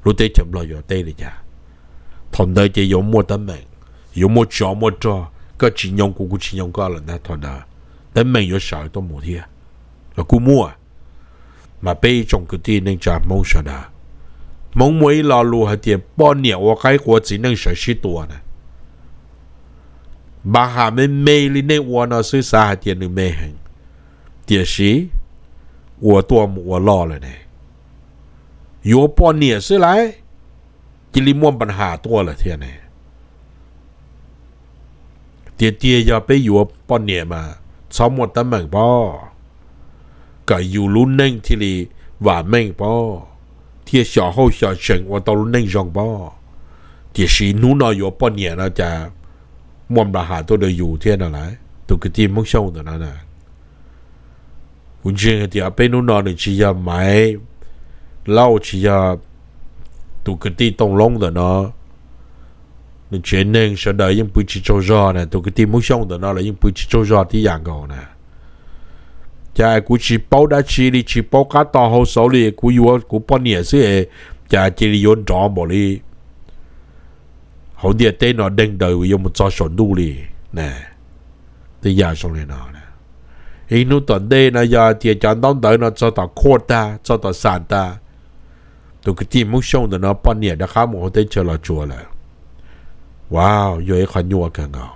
lub teb chaws Nplog yuav teb li cas? Thaum ntawd ces yuav muaj teeb meem, yuav muaj tsov muaj rog, koj tsis nyoo kuv, kuv tsis nyoo koj lawm ntag. Thaum ntawd teeb meem yuav sawv tuaj mus thiab, los kuj muaj. Mas peb ib tsoom kwv tij neej tsa Hmoob sawv daws, Hmoob muaj ib lo lus hais tias poj niam ua qaib qua txiv neej sawv sib tua na. Npa has me me li nej ua no xwb xav hais tias nws me heev, tiam sis ua tuaj mus ua loj lawm ne, yuav poj niam xwb lawm, cia li muaj npa has tuaj lawm thiab ne. Tiag tiag yog peb yuav poj niam mas txhob muaj teeb meem pob, kom yus lub neej thiaj li vam meej pob, thiaj xyom hauj xyom tseem ua tau lub neej zoo pob. Tiam sis hnub no yuav poj niam no cas muaj npa has tuaj rau yus thiab no lawm. Tus kwv tij Hmoob Xyooj ntawm no, kuv ntseeg hais tias peb hnub no nws tsis yog Maiv Lauj, tsis yog tus kwv tij Tooj Loob ntawm no, nws tsev neeg sawv daws yeej pw tsis tsaug zog na, tus kwv tij Hmoob Xyooj ntawm no los yeej pw tsis tsaug zog tib yam nkaus na. Cas kuv tsis paub dab tsi li, tsis paub qab to hauv xauv li, kuv yuav kuv poj niam xwb es cas cia li yuav nrov npaum li hauv ntiaj teb no deeg daws yuav mus txog saum ntuj li na. Tej yam zoo li no, ib hnub tom ntej no yog tias cov ntaub ntawv no txog tom court tag, txog tom xam tag, tus kwv tij Hmoob Xyooj ntawm no poj niam rov qab mus hauv teb chaws Los Tsuas lawm. Wow, yog ib qho nyuaj kawg nkaus.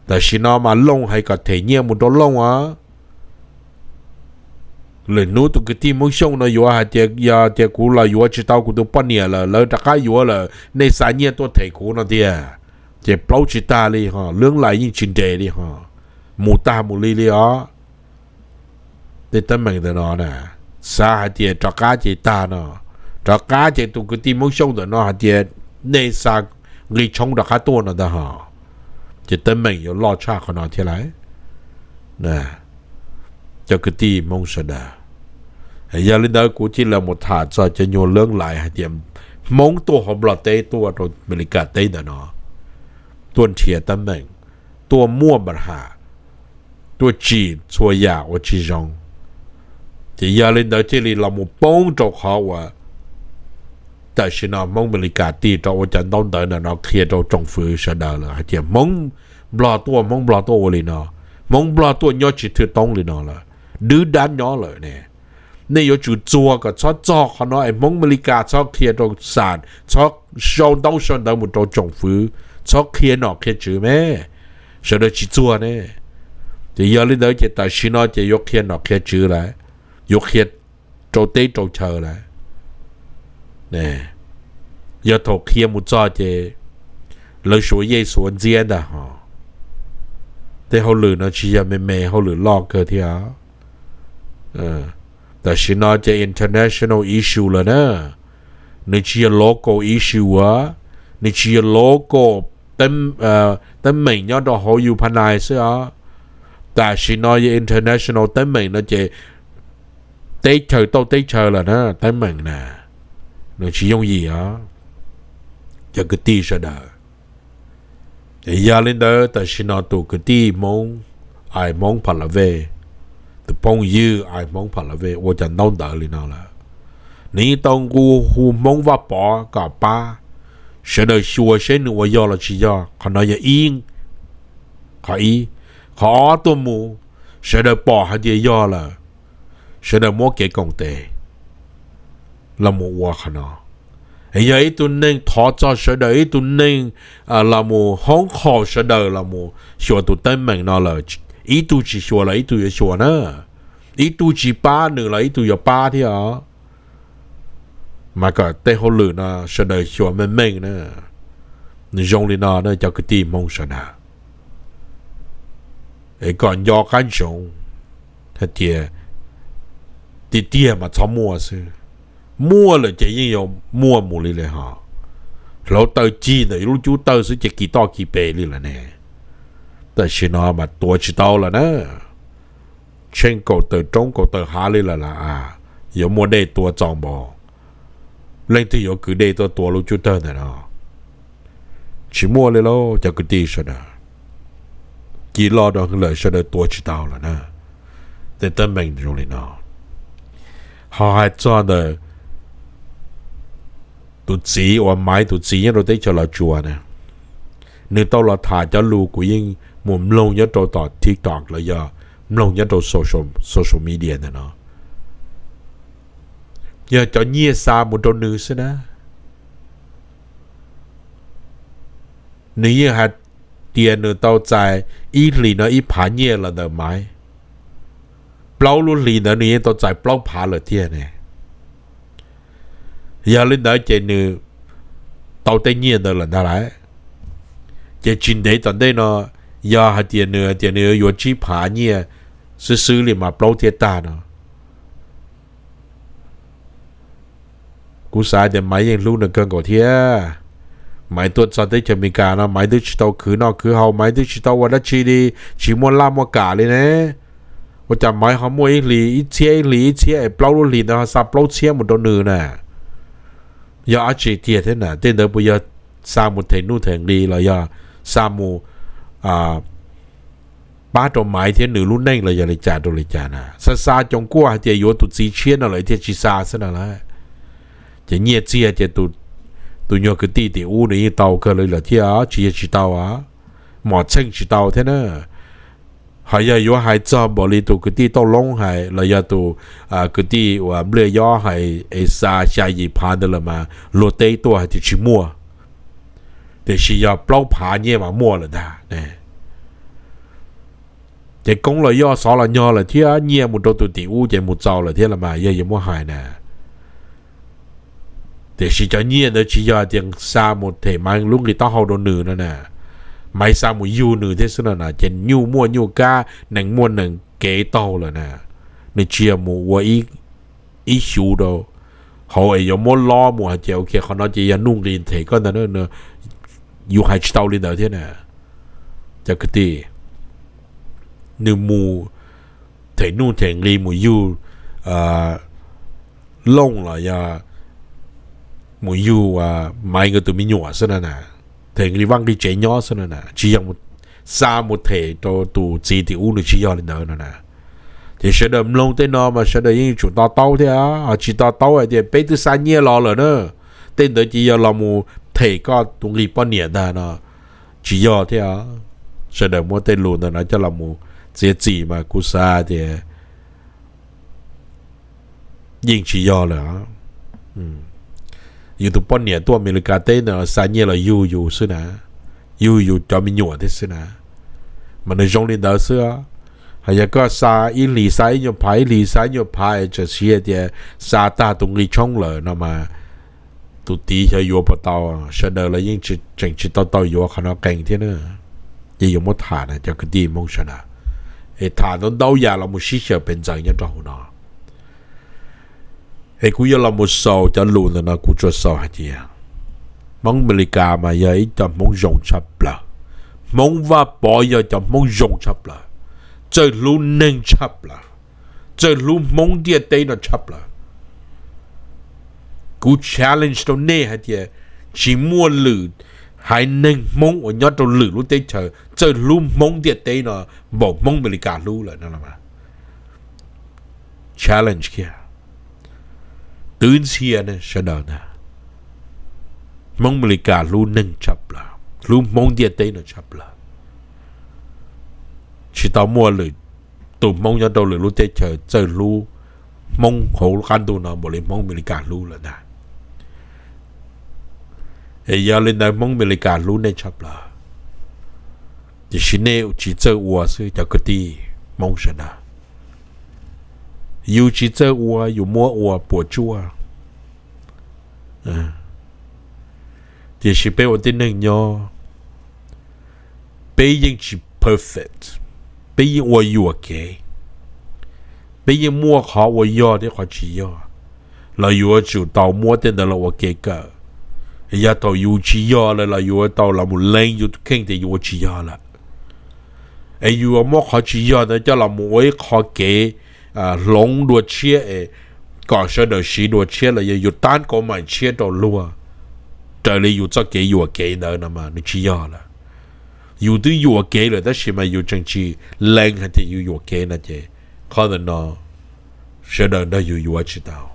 Tam sim no mas Looj hais kom them nyiaj mus rau Looj os. Lwm hnub tus kwv tij Hmoob Xyooj no yuav hais tias yog tias kuv los yuav tsis tau kuv tus poj niam lawm, lawv rov qab yuav lawm, nej xa nyiaj tuaj them kuv no tiag. Ces plaub tsis tag li ho, lwb lais yeej tsis nres li ho, mus tag mus li li os. Tej teeb meem ntawm no na, xav hais tias rov qab ces tag no, rov qab ces tus kwv tij Hmoob Xyooj ntawm no hais tias nej xa nqi tshoob rov qab tuaj no ntag ho, ces teeb meem yuav loj tshaj qhov no thiab lawm. Cov kwv tij Hmoob sawv daws, yog li ntawd kuv cia li los mus tham txog cov nyuag lwb lais hais tias Hmoob tuaj hauv Nplog teb tuaj rau Amelikas teb ntawm no, tuaj nrhiav teeb meem, tuaj muaj npa has, tuaj tsim txhua yam uas tsis zoo. Ces yog li ntawd thiaj li los mus poob rau qhov uas tam sim no Hmoob Amelikas tig rov ua cov ntaub ntawv ntawm no qhia rau tsoom fwv sawv daws lawm hais tias Hmoob Nplog tuaj, Hmoob Nplog tuaj ua li no, Hmoob Nplog tuaj nyob tsis thwj toob li no lawm, dwb dab nyob lawm ne. Nej yuav tsum txuag kom txhob txog qhov no es Hmoob Amelikas txhob qhia rau xam, txhob sau ntaub sau ntawv mus rau tsoom fwv, txhob qhia nom qhia tswv me, sawv daws tsis txuag ne. Ces yog li ntawd ces tam sim no ces yuav qhia nom qhia tswv lawm, yuav qhia rau teb rau chaw lawm. Yog thaum qhia mus txog ces lawv suav yej suav ntxiab ntag ho. Tej hauj lwm no tsis yog me me, hauj lwm loj kawg thiab. Tam sim no ces international issue lawm na, nws tsis yog local issue a, nws tsis yog local teeb meem nyob rau hauv Ukraine xwb os. Tam sim no yog international teeb meem no ces teb chaws tauj teb chaws lawm na, teeb meem na, nws tsis yooj yim os, cov kwv tij sawv daws. Yog li ntawd tam sim no tus kwv tij Hmoob, Ais Hmoob Pha La Vej, tus phooj ywg Ais Hmoob Pha La Vej ua cov ntaub ntawv li no lawm, nws yeej tau nqua hu Hmoob Vaj Pov kom pab, sawv daws xyuas seb nws ua yog los tsis yog. Qhov no yog ib qhov ib. Qhov ob tuaj mus, sawv daws pom hais tias yog lawm, sawv daws muab kev koom tes los mus ua qhov no. Yog ib tug neeg thov txog sawv daws, ib tug neeg los mus hoob qhaus sawv daws los mus xyuas tus teeb meem no lawm, ib tug tsis xyuas los ib tug yuav xyuas na, ib tug tsis pab nws los ib tug yuav pab thiab os. Mas kom tej hauj lwm no sawv daws xyuas meej meej na. Nws zoo li no na cov kwv tij Hmoob sawv daws, es kom nco qab ntsoov hais tias tiag tiag mas txhob muaj xwb, muaj lawm ces yeej yuav muaj mus li li ho. Hluav taws cig ntawm lub cub tawg xwb ces kis toj kis pes li lawm ne. Tam sim no mas tuav tsis tau lawm na. Tsheej kaum tawm roob kaum tawm hav li lawm las, yuav muaj dej tua txaus npaum, leej twg yuav kwv dej tuaj tua lub cub tawg ntawm no? Tsis muaj li lauj cov kwv tij sawv daws. Ci loj rau lawm sawv daws tuav tsis tau lawm na. Tej teeb meem zoo li no, ho hais txog ntawm tus txiv uas Maiv tus txiv nyob rau teb chaws Los Tsuas na, nws tau los tham cov lus kuv yeej mus mloog nyob rau tom TikTok los yog mloog nyob rau social media ntawm no, yog cov nyiaj xa mus rau nws xwb na. Nws yeej hais tias nws tau txais ib hlis no ib phav nyiaj los ntawm Maiv, plaub lub hlis ntawd nws yeej tau txais plaub phav lawm tiag ne. Yog li ntawd ces nws tau tej nyiaj ntawd lawm ntag lauj. Ces tsis ntev tom ntej no, yog hais tias nws hais tias nws yuav tsib phav nyiaj xwb xwb li mas plaub thiaj tag no, kuv xav tias Maiv yeej hlub nws kawg nkaus thiab. Maiv tuaj txog teb chaws Amelikas no Maiv twb tsis tau khwv noj khwv haus, Maiv twb tsis tau ua dab tsi li, tsis muaj laj muaj kam li ne. Ua cas Maiv ho muaj ib hlis ib txhiab, ib hlis ib txhiab es plaub lub hlis ntawd ho xa plaub txhiab mus rau nws na? Yog dab tsi tiag thiab na? Tej ntawd puas yog xa mus them nuj them nqi los yog xa mus pab rau Maiv thiab nws lub neej los yog li cas rau li cas na? Xa xa coos kuaj hais tias yuav tus txiv tshiab no lawm thiaj tsis xa xwb no lauj. Ces nyiaj txiag ces tus nyuag kwv tij tim ub nws yeej tau kawg li lawm thiab, tsis yog tsis tau, mom txheej tsis tau thiab na. Ho yog yuav hais txog npaum li tus kwv tij Tooj Loob hais los yog tus kwv tij uas Npliaj Yob hais es xa xya yim phav ntawd lawm mas luag teb tuaj hais tias tsis muaj, tiam sis yog plaub phav nyiaj mas muaj lawm ntag. Ces koob los yoj xov los nyog lawm thiab, nyiaj mus rau tus tim ub ces mus txaus lawm thiab los mas yog yuav muab hais na. Tiam sis cov nyiaj ntawd tsis yog tias xa mus them Maiv lub nqi taub hau rau nws no na. Maiv xa mus yug nws thiab xwb no na, ces nyuj muaj nyuj kab, nees muaj nees kev taug lawm na. Nws tsis yog mus ua ib xyuv rau hauv es yuav muab lob mus hais tias ok qhov no ces yog nuj nqi them koj ntag, yus hais tsis tau li ntawd thiab na. Cov kwv tij, nws mus them nuj them nqi mus yug Looj los yog mus yug Maiv nkawd tus me nyuam xwb no na, them nqi vaj nqi tsev nyob xwb no na, tsis yog xa mus them rau tus txiv tim ub, nws tsis yog li ntawd no na. Ces sawv daws mloog tej no mas sawv daws yeej yuav tsum to taub thiab, tsis to taub hais tias peb twb xa nyiaj los lawm na, tej ntawd ces yog los mus them koj tus nqi poj niam ntag no, tsis yog thiab. Sawv daws muab tej lus ntawd no coj los mus txiav txim mas kuv xav tias yeej tsis yog lawm. Yus tus poj niam tuaj Amelikas teb ntawd xa nyiaj los yug yus xwb na, yug yus cov me nyuam thiab xwb na, mas nws zoo li ntawd xwb. Hos yog koj xa ib hlis xa ib nyuag phav, ib hlis xa ib nyuag phav es txawm siv hais tias xa tag tus nqi tshoob lawm no mas tus tid xyov yuav puas tau. Sawv daws los yeej tseem tsis tau tau yuav qhov no qee thiab na. Ces yuav muab tham na cov kwv tij Hmoob sawv daws, es tham ntau ntau yam los mus sib xyaw pes ntxaws nyob rau hauv no. Es kuv yuav los mus xaus cov lus ntawm no, kuv tsuas xaus hais tias Hmoob Amelikas mas yog ib co Hmoob zoo tshaj plaws, Hmoob Vaj Pov yog cov Hmoob zoo tshaj plaws, txawj hlub neeg tshaj plaws, txawj hlub Hmoob ntiaj teb no tshaj plaws. Kuv challenge rau nej hais tias tsis muaj lwm haiv neeg Hmoob uas nyob rau lwm lub teb chaws txawj hlub Hmoob ntiaj teb no npaum Hmoob Amelikas hlub lawm no. Challenge kiag, twb ntxhias ne sawv daws na. Hmoob Amelikas hlub neeg tshaj plaws, hlub Hmoob ntiaj teb no tshaj plaws. Tsis tau muaj lwm tus Hmoob nyob rau lwm lub teb chaws txawj hlub Hmoob hauv lub qab ntuj no npaum li Hmoob Amelikas hlub lawm ntag. Es yog li ntawd Hmoob Amelikas hlub nej tshaj plaws, tiam sis nej tsis txawj ua xwb cov kwv tij Hmoob sawv daws. Yus tsis txawj ua yus muab ua puas tsuaj. Tiam sis peb ua tib neeg nyob, peb yeej tsis perfect, peb yeej ua yuam kev, peb yeej muaj qhov ua yog thiab qhov tsis yog, los yuav tsum tau muab tej ntawd los ua kev kawm. Yog thaum yus tsis yog lawm los yuav tau los mus lees yus tus kheej tias yus ua tsis yog lawm, es yus yuav muab qhov tsis yog ntawd coj los mus ua ib qho kev hloov dua tshiab es kom sawv daws siv dua tshiab los yog yus tab kaum maim tshiab rau luag raws li yus txoj kev yuam kev ntawd no mas nws tsis yog lawm. Yus twb yuam kev lawm tab sis mas yus tseem tsis lees hais tias yus yuam kev no ces qhov ntawm no sawv daws nrog yus yuav tsis tau.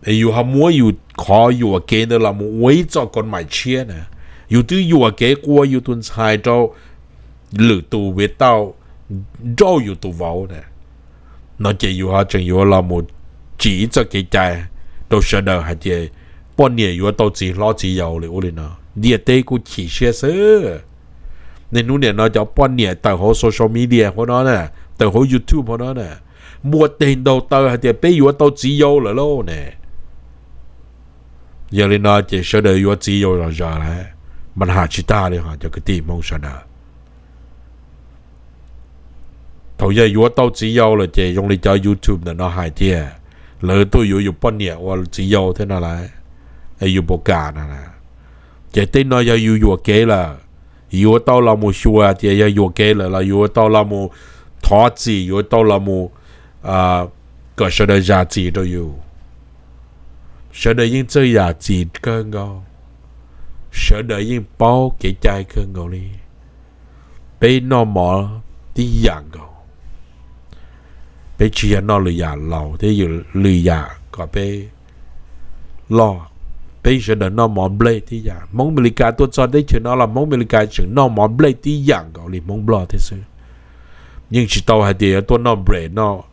Es yus ho muab yus qhov yuam kev ntawd los mus ua ib txoj kaum maim tshiab na, yus twb yuam kev qua yus tus ntxhais rau lwm tus viv tauj nrauj yus tus vauv na, no ces yus ho tseem yuav los mus tsim ib txoj kev cai rau sawv daws hais tias poj niam yuav tau txiv hlob txiv yau li ua li no, ntiaj teb kuj chim siab xwb. Niaj hnub nim no cov poj niam tawm hauv social media hauv no na, tawm hauv YouTube hauv no na, npuaj teg ntaug taw hais tias peb yuav tau txiv yau lawm lauj ne. Yog li no ces sawv daws yuav txiv yau zom zaws lawm, mas ham tsis tag li ho cov kwv tij Hmoob sawv daws. Thaum yog yuav tau txiv yau lawm ces zoo li cov YouTube ntawm no hais tiag, lawv tuaj yuav yus poj niam ua txiv yau thiab no lawm, es yus puas kam no? Ces tej no yog yus yuam kev lawm, yuav tau los mus xyuas tias yog yuam kev lawm los yuav tau los mus thov txim, yuav tau los mus kom sawv daws zam txim rau yus. Sawv daws yeej txawj zam txim kawg nkaus, sawv daws yeej paub kev cai kawg nkaus li. Peb noj mov tib yam nkaus, peb tsis yog noj lwm yam laus thiab lwm yam kom peb loj. Peb sawv daws noj mov nplej tib yam. Hmoob Amelikas tuaj txog teb chaws no los Hmoob Amelikas tseem noj mov nplej tib yam nkaus li Hmoob Nplog thiab xwb. Yeej tsis tau hais tias yuav tuaj noj bread, noj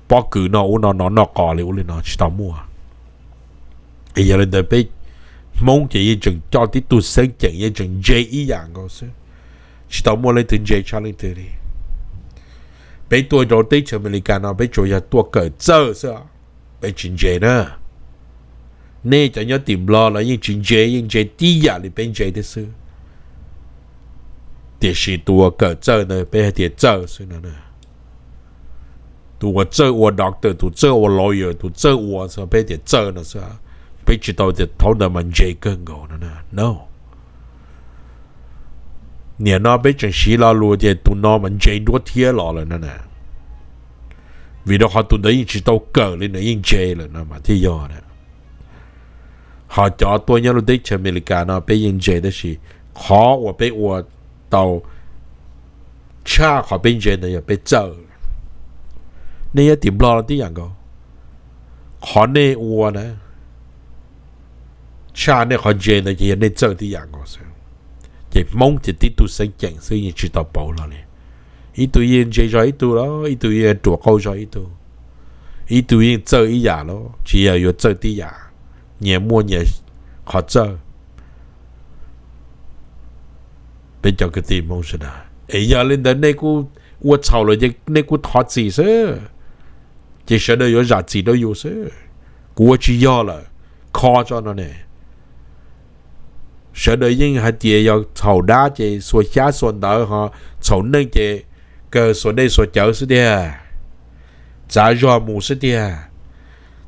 pob kws, noj ub no no, noj qos li ub li no, tsis tau muaj. Yog li ntawd peb Hmoob ces yeej tseem coj tib tug xeeb ceem, yeej tseem ntse ib yam nkaus xwb, tsis tau muaj leej twg ntse tshaj leej twg li. Peb tuaj rau teb chaws Amelikas no peb tsuas yog tuaj kawm txawj xwb, peb tsis ntse na. Nej cov nyob tim Nplog los yeej tsis ntse, yeej ntse tib yam li peb ntse thiab xwb. Tiam sis tus uas kawm txawj ntawd peb hais tias txawj xwb no. Tus uas txawj ua doctor, tus txawj ua lawyer, tus txawj ua, peb tias txawj no xwb. Peb tsis tau tias thaum ntawd mas ntse kawg nkaus no, no. Nim no peb tseem siv lo lus tias tus no mas ntse nruab thiab los lawm no na, vim rau qhov tus ntawd yeej tsis tau kawm li nws yeej ntse lawm no mas thiaj yog. Ho cov tuaj nyob lub teb chaws Amelikas no peb yeej ntse tab sis qhov uas peb ua tau tshaj qhov peb ntse ntawd yog peb txawj. Nej nyob tim Nplog los tib yam nkaus, qhov nej ua na tshaj nej qhov ntse ntawd ces yog nej txawj tib yam nkaus xwb. Ces Hmoob ces tib tug xeeb ceem xwb yeej tsis tau pauv hlo li. Ib tug yeej ntse zog ib tug los ib tug yeej ruam qauj zog ib tug, ib tug yeej txawj ib yam los tsis yog yuav txawj tib yam, nyias muaj nyias qhov txawj. Peb cov kwv tij Hmoob sawv daws es yog li ntawd nej kuj ua txhaum lawm ces nej kuj thov txim xwb, ces sawv daws yuav zam txim rau yus xwb. Kuv ua tsis yog lawm, kho tso no ne. Sawv daws yeej hais tias yog txhaum dab ces xuas xyab xuas ntawv, ho txhaum neej ces kawg xuas dej xuas cawv xwb tiag, txav zog mus xwb tiag.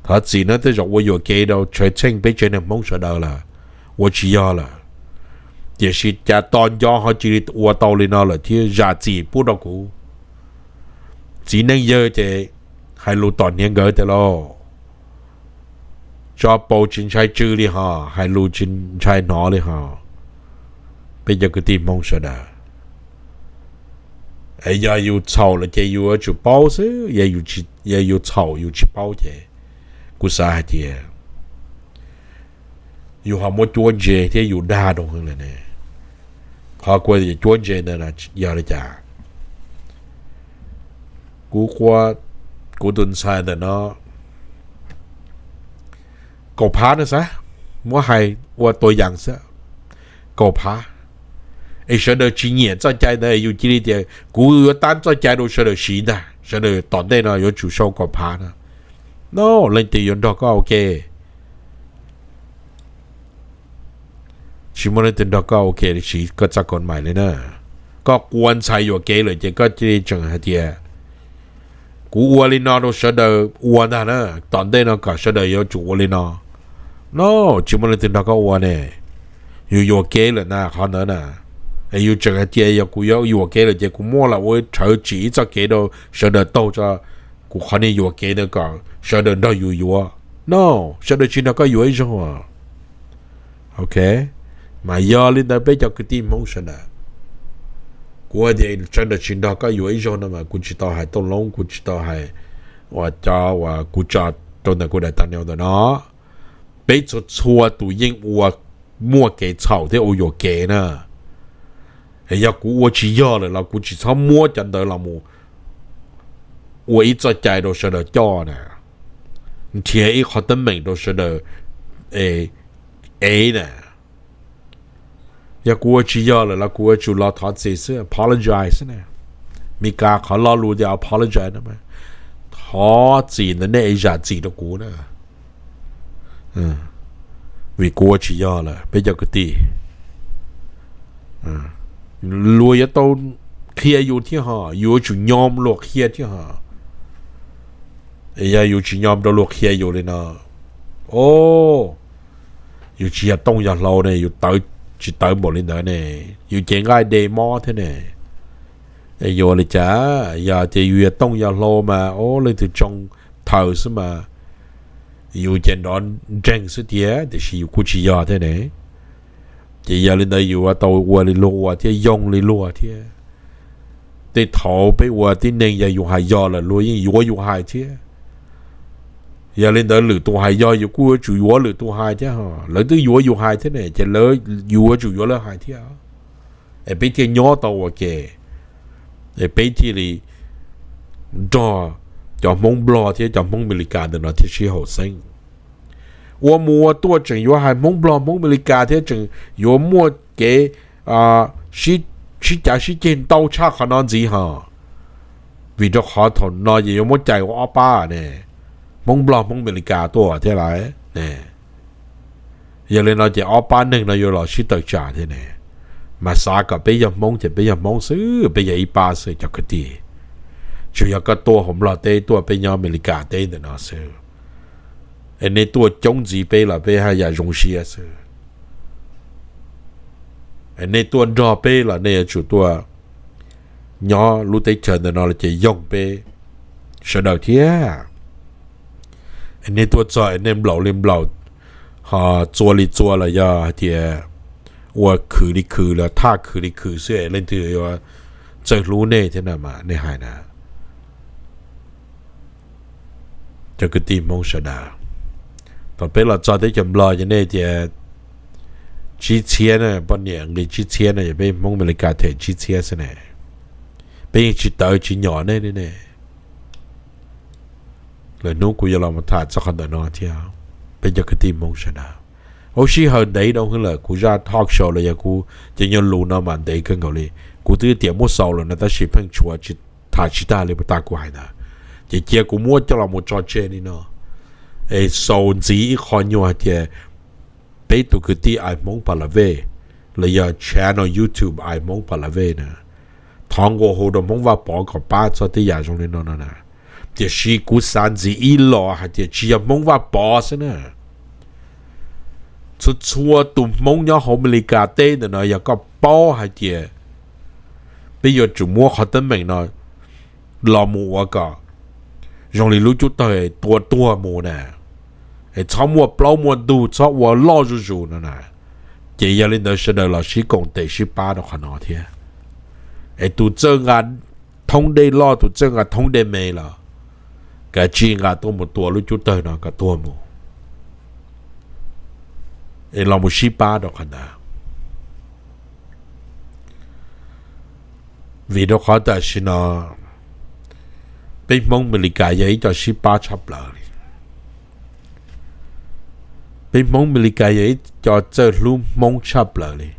Thov txim na, tej zaum ua yuam kev rau tshawv tsheej peb tsev neeg Hmoob sawv daws lawm, ua tsis yog lawm. Tiam sis cas tos nco ho cia li ua tau li no lawm thiab zam txim pub rau kuv. Txiv neej yawg ces hais lus tom hniav nkawd tias lauj, tso paus tsis ntshai tsw li ho, hais lus tsis ntshai hnov li ho. Peb cov kwv tij Hmoob sawv daws, yog yus txhaum lawm ces yus yuav tsum paub xwb, yog yus txhaum yus tsis paub ces kuv xav hais tias yus ho muab cuab ntse thiab yus dag rau heev lawm ne. Qhov kuv tias cuab ntse ntawd yog li cas? Kuv, kuv tus ntxhais ntawm no kaum phav no xav, muab hais ua tua yas xwb, kaum phav. Es sawv daws tsis nyiam txoj cai ntawd, yus cia li tias kuv yuav tab txoj cai rau sawv daws siv ntag, sawv daws tom ntej no yuav tsum sau kaum phav no. No, leej twg yuav nrog koj ua ke? Tsis muaj leej twg nrog koj ua ke li, siv koj txoj kaum maim li na. Koj qua ntxhais yuam kev lawm ces koj cia li tseem hais tias kuv ua li no rau sawv daws ua ntag na, tom ntej no kom sawv daws yuav tsum ua li no. No, tsis muaj leej twg nrog koj ua ne. Yus yuam kev lawm na qhov ntawd na. Es yus tseem hais tias yog kuv yuav yuam kev lawm ces kuv muab los ua rhawv tsim ib txoj kev rau sawv daws taug tso, kuv qhov niag yuam kev ntawd kom sawv daws nrog yus yuav. No, sawv daws tsis nrog koj yuav ib zaug. Ok, mas yog li ntawd peb cov kwv tij Hmoob sawv daws, kuv hais tias sawv daws tsis nrog koj yuav ib zaug no mas kuv tsis tau hais tooj loob, kuv tsis tau hais uas cov uas kuv tso rau ntawm kuv daim thumbnail ntawm no. Peb txhua txhua tus yeej ua, muaj kev txhaum thiab ua yuam kev na. Yog kuv ua tsis yog lawm los kuv tsis txhob muab cov ntawd los mus ua ib txoj cai rau sawv daws coj na, nrhiav ib qhov teeb meem rau sawv daws ev na. Yog kuv ua tsis yog lawm los kuv yuav tsum los thov txim xwb, apologize xwb na. Meskas qhov lo lus tias apologize no, thov txim ntawm nej es zam txim rau kuv na. Vim kuv ua tsis yog lawm peb cov kwv tij. Luag yuav tau qhia yus thiab hos, yuav tsum nyom luag qhia thiab hos. Yog yus tsis nyom rau luag qhia yus li no, o, yus tsis yog tooj yog hlau ne, yus tawv tsis tawv npaum li ntawd ne, yus cev nqaij de mob thiab ne. Yuav ua li cas? Yog tias yus yog tooj yog hlau mas o, leej twg tsoo thaws xwb mas yus ces nrov nreeg xwb tiag, tiam sis yus kuj tsis yog thiab ne. Ces yog li ntawd yus yuav tau ua li luag ua thiab yoo li luag thiab. Tej thaum peb ua tib neeg yog yus hais yog lawm luag yeej yuav yus hais thiab. Yog li ntawd lwm tus hais yog yus kuj yuav tsum yuav lwm tus hais thiab hos, lawv twb yuav yus hais thiab ne, ces yus yuav tsum yuav lawv hais thiab. Es peb thiaj nyob tau ua ke, es peb thiaj li nrog cov Hmoob Nplog thiab cov Hmoob Amelikas ntawm no thiaj sib haum xeeb. Ua mus ua tuaj tseem yuav hais Hmoob Nplog Hmoob Amelikas thiab tseem yuav muaj kev sib cav sib ceg ntau tshaj qhov no ntxiv hos. Vim rau qhov thaum no ces yuav muab cais ua ob pab ne, Hmoob Nplog Hmoob Amelikas tuaj thiab lawm. Yog li no ces ob pab neeg no yuav los sib tawm tsam thiab ne. Mas xav kom peb yog Hmoob ces peb yog Hmoob xwb, peb yog ib pab xwb cov kwv tij. Tsuas yog koj tuaj hauv Nplog teb tuaj, peb nyob Amelikas teb ntawm no xwb, es nej tuaj coob ntxiv peb los peb haj yam zoo siab xwb. Es nej tuaj nrog peb los nej yuav tsum tuaj nyob lub teb chaws ntawm no los ces yoog peb sawv daws thiab. Es nej tuaj txog es nej nplaum li nplaum, ho txua li txua los yog hais tias ua khwv li khwv los thaj khwv li khwv xwb es leej twg yuav txawj hlub nej thiab na mas nej hais na. Cov kwv tij Hmoob sawv daws, thaum peb los txog teb chaws Nplog ces nej tias tsib txhiab na, poj niam nqi tsib txhiab no, yog peb Hmoob Amelikas them tsib txhiab xwb ne. Peb yeej tsis tawv tsis nyom nej li ne. Lwm hnub kuv yuav los mus tham txog qhov ntawm no thiab. Peb cov kwv tij Hmoob sawv daws, ua sij hawm ntev dhau hwv lawm kuv zaj talk show los yog kuv cov nyuag lus no mas ntev kawg nkaus li. Kuv twb tias muab xaus lawm no tab sis pheej tshuav tham tsis tag li puas tas kuv hais ntawd. Ces cia kuv muab coj los mus tso tseg li no, es xaus ntxiv ib qho nyuag hais tias peb tus kwv tij Ais Hmoob Pas Las Vej los yog channel YouTube Ais Hmoob Pas Las Vej na, thov nqua hu rau Hmoob Vaj Pov kom pab txog tej yam zoo li no no na. Tiam sis kuv xav ntxiv ib los hais tias tsis yog Hmoob Vaj Pov xwb na, txhua txhua tus Hmoob nyob hauv Amelikas teb ntawm no yog koj paub hais tias peb yuav tsum muab qhov teeb meem no los mus ua kom zoo li lub cub tawg tua tuag mus na, es txhob muaj plaub muaj ntug, txhob ua loj zuj zus no na. Ces yog li ntawd sawv daws los sib koom tes sib pab rau qhov no thiab. Es tus txawj nqa thoob dej loj, tus txawj nqa thoob dej me los kav tsij nqa tuaj mus tua lub cub tawg no kom tuag mus, es los mus sib pab rau qhov ntawd. Vim rau qhov tam sim no peb Hmoob Amelikas yog ib co sib pab tshaj plaws li. Peb Hmoob Amelikas yog ib co txawj hlub Hmoob tshaj plaws li.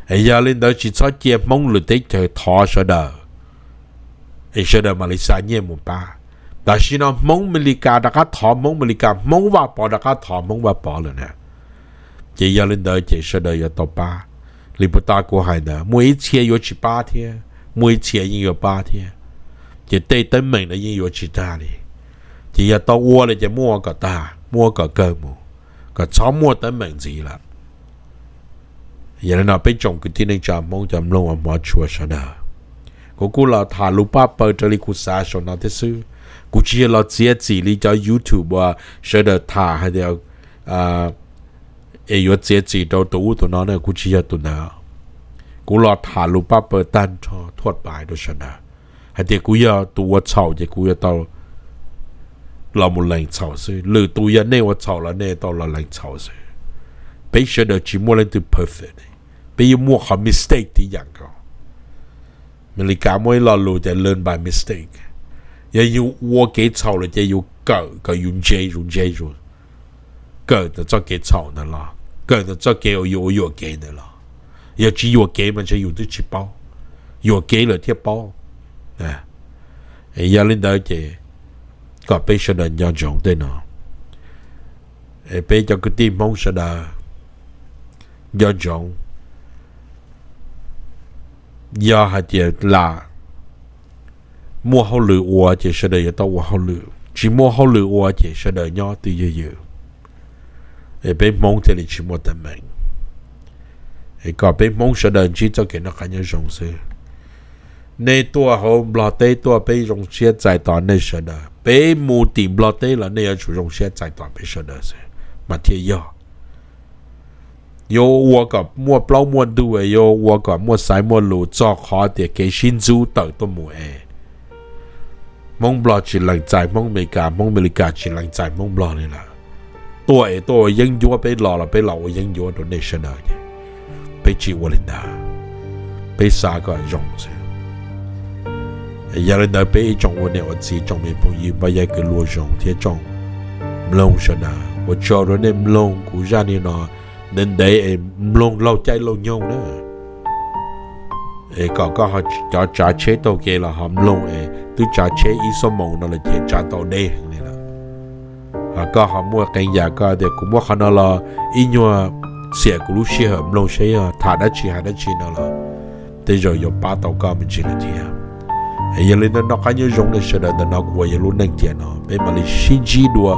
Es yog li ntawd tsis txhob cia Hmoob lwm teb chaws thov sawv daws, es sawv daws mam li xa nyiaj mus pab. Tam sim no Hmoob Amelikas rov qab thov Hmoob Amelikas, Hmoob Vaj Pov rov qab thov Hmoob Vaj Pov lawm na. Ces yog li ntawd ces sawv daws yuav tau pab. Li puag ta kuv hais ntawd, muaj ib txhia yuav tsis pab thiab, muaj ib txhia yeej yuav pab thiab. Ces tej teeb meem no yeej yuav tsis tag li. Ces yog tau ua li ces muab ua kom tag, muab ua kom kawg mus, kom txhob muaj teeb meem ntxiv lawm. Yog li no peb tsoom kwv tij neej tsa Hmoob cov mloog uas hmov tshua sawv daws, kuv kuj los tham lus paj paw raws li kuv xav saum no thiab xwb. Kuv tsis yog los txiav txim li cov YouTube uas sawv daws tham hais tias es yuav txiav txim rau tus ub tus no na, kuv tsis yog tus ntawd. Kuv los tham lus paj paw tag nrho thuaj pais rau sawv daws hais tias kuv yog tus ua txhaum ces kuv yuav tau los mus lees txhaum xwb. Lwm tus yog nej ua txhaum los nej tau los lees txhaum xwb. Peb sawv daws tsis muaj leej twg perfect, peb yuav muaj qhov mistake tib yam nkaus. Amelikas muaj ib lo lus tias learn by mistake. Yog yus ua kev txhaum lawm ces yus kawm kom yus ntse zus ntse zus, kawm ntawm txoj kev txhaum ntawd los, kawm ntawm txoj kev uas yus ua yuam kev ntawd los. Yog tsis yuam kev mas ntshe yus twb tsis paub, yuam kev lawm thiaj paub. Yog li ntawd ces kom peb sawv daws nco ntsoov tej no. Peb cov kwv tij Hmoob sawv daws nco ntsoov, yog hais tias lam muaj hauj lwm ua ces sawv daws yuav tau ua hauj lwm, tsis muaj hauj lwm ua ces sawv daws nyob twj ywm, peb Hmoob thiaj li tsis muaj teeb meem. Kom peb Hmoob sawv daws ntsib txoj kev noj qab nyob zoo xwb. Nej tuaj hauv Nplog teb tuaj peb zoo siab txais tos nej sawv daws, peb mus tim Nplog teb los nej yuav tsum zoo siab txais tos peb sawv daws xwb mas thiaj yog. Yuav ua kom muaj plaub muaj ntug, yuav ua kom muaj xaiv muaj lus txog qhov tias kev sib ntxub tawm tuaj mus es Hmoob Nplog tsis lees txais Hmoob Amelikas, Hmoob Amelikas tsis lees txais Hmoob Nplog li lawm. Tuaj es tuaj ua yeeb ncuab, peb los los peb los ua yeeb ncuab rau nej sawv daws, peb tsis ua li ntawd, peb xav kom zoo xwb. Yog li ntawd peb ib tsoom ua niam ua txiv, tsoom me phooj ywg, pab yaj kwv luag zoo thiab tsoom mloog sawv daws, ua tsaug rau nej mloog kuv zaj no ntev ntev es mloog laug caij laug nyoog na. Es kom koj cov tsav tsheb taug kev los ho mloog es twb tsav tsheb ib xuab moos no lawm ces tsav tau deb heev li lawm. Ho koj ho muaj qee yam koj tias kuv muab qhov no los ib nyuag xiam kuv lub sij hawm mloog seb yog tham dab tsi hais dab tsi no los tej zaum yuav pab tau koj me ntsis lawm thiab. Yog li ntawd noj qab nyob zoo nej sawv daws, ntawm no kuv ua yog lub neej tiam no peb mam li sib ntsib dua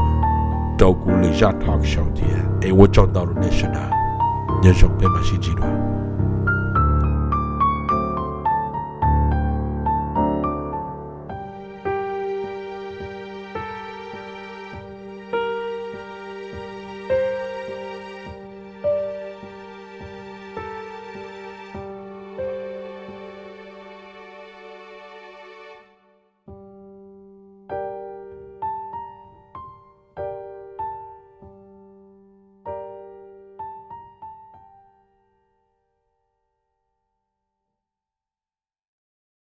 rau kuv lwm zaj talk show thiab es ua tsaug ntau rau nej sawv daws. Nyob zoo peb mam sib ntsib dua.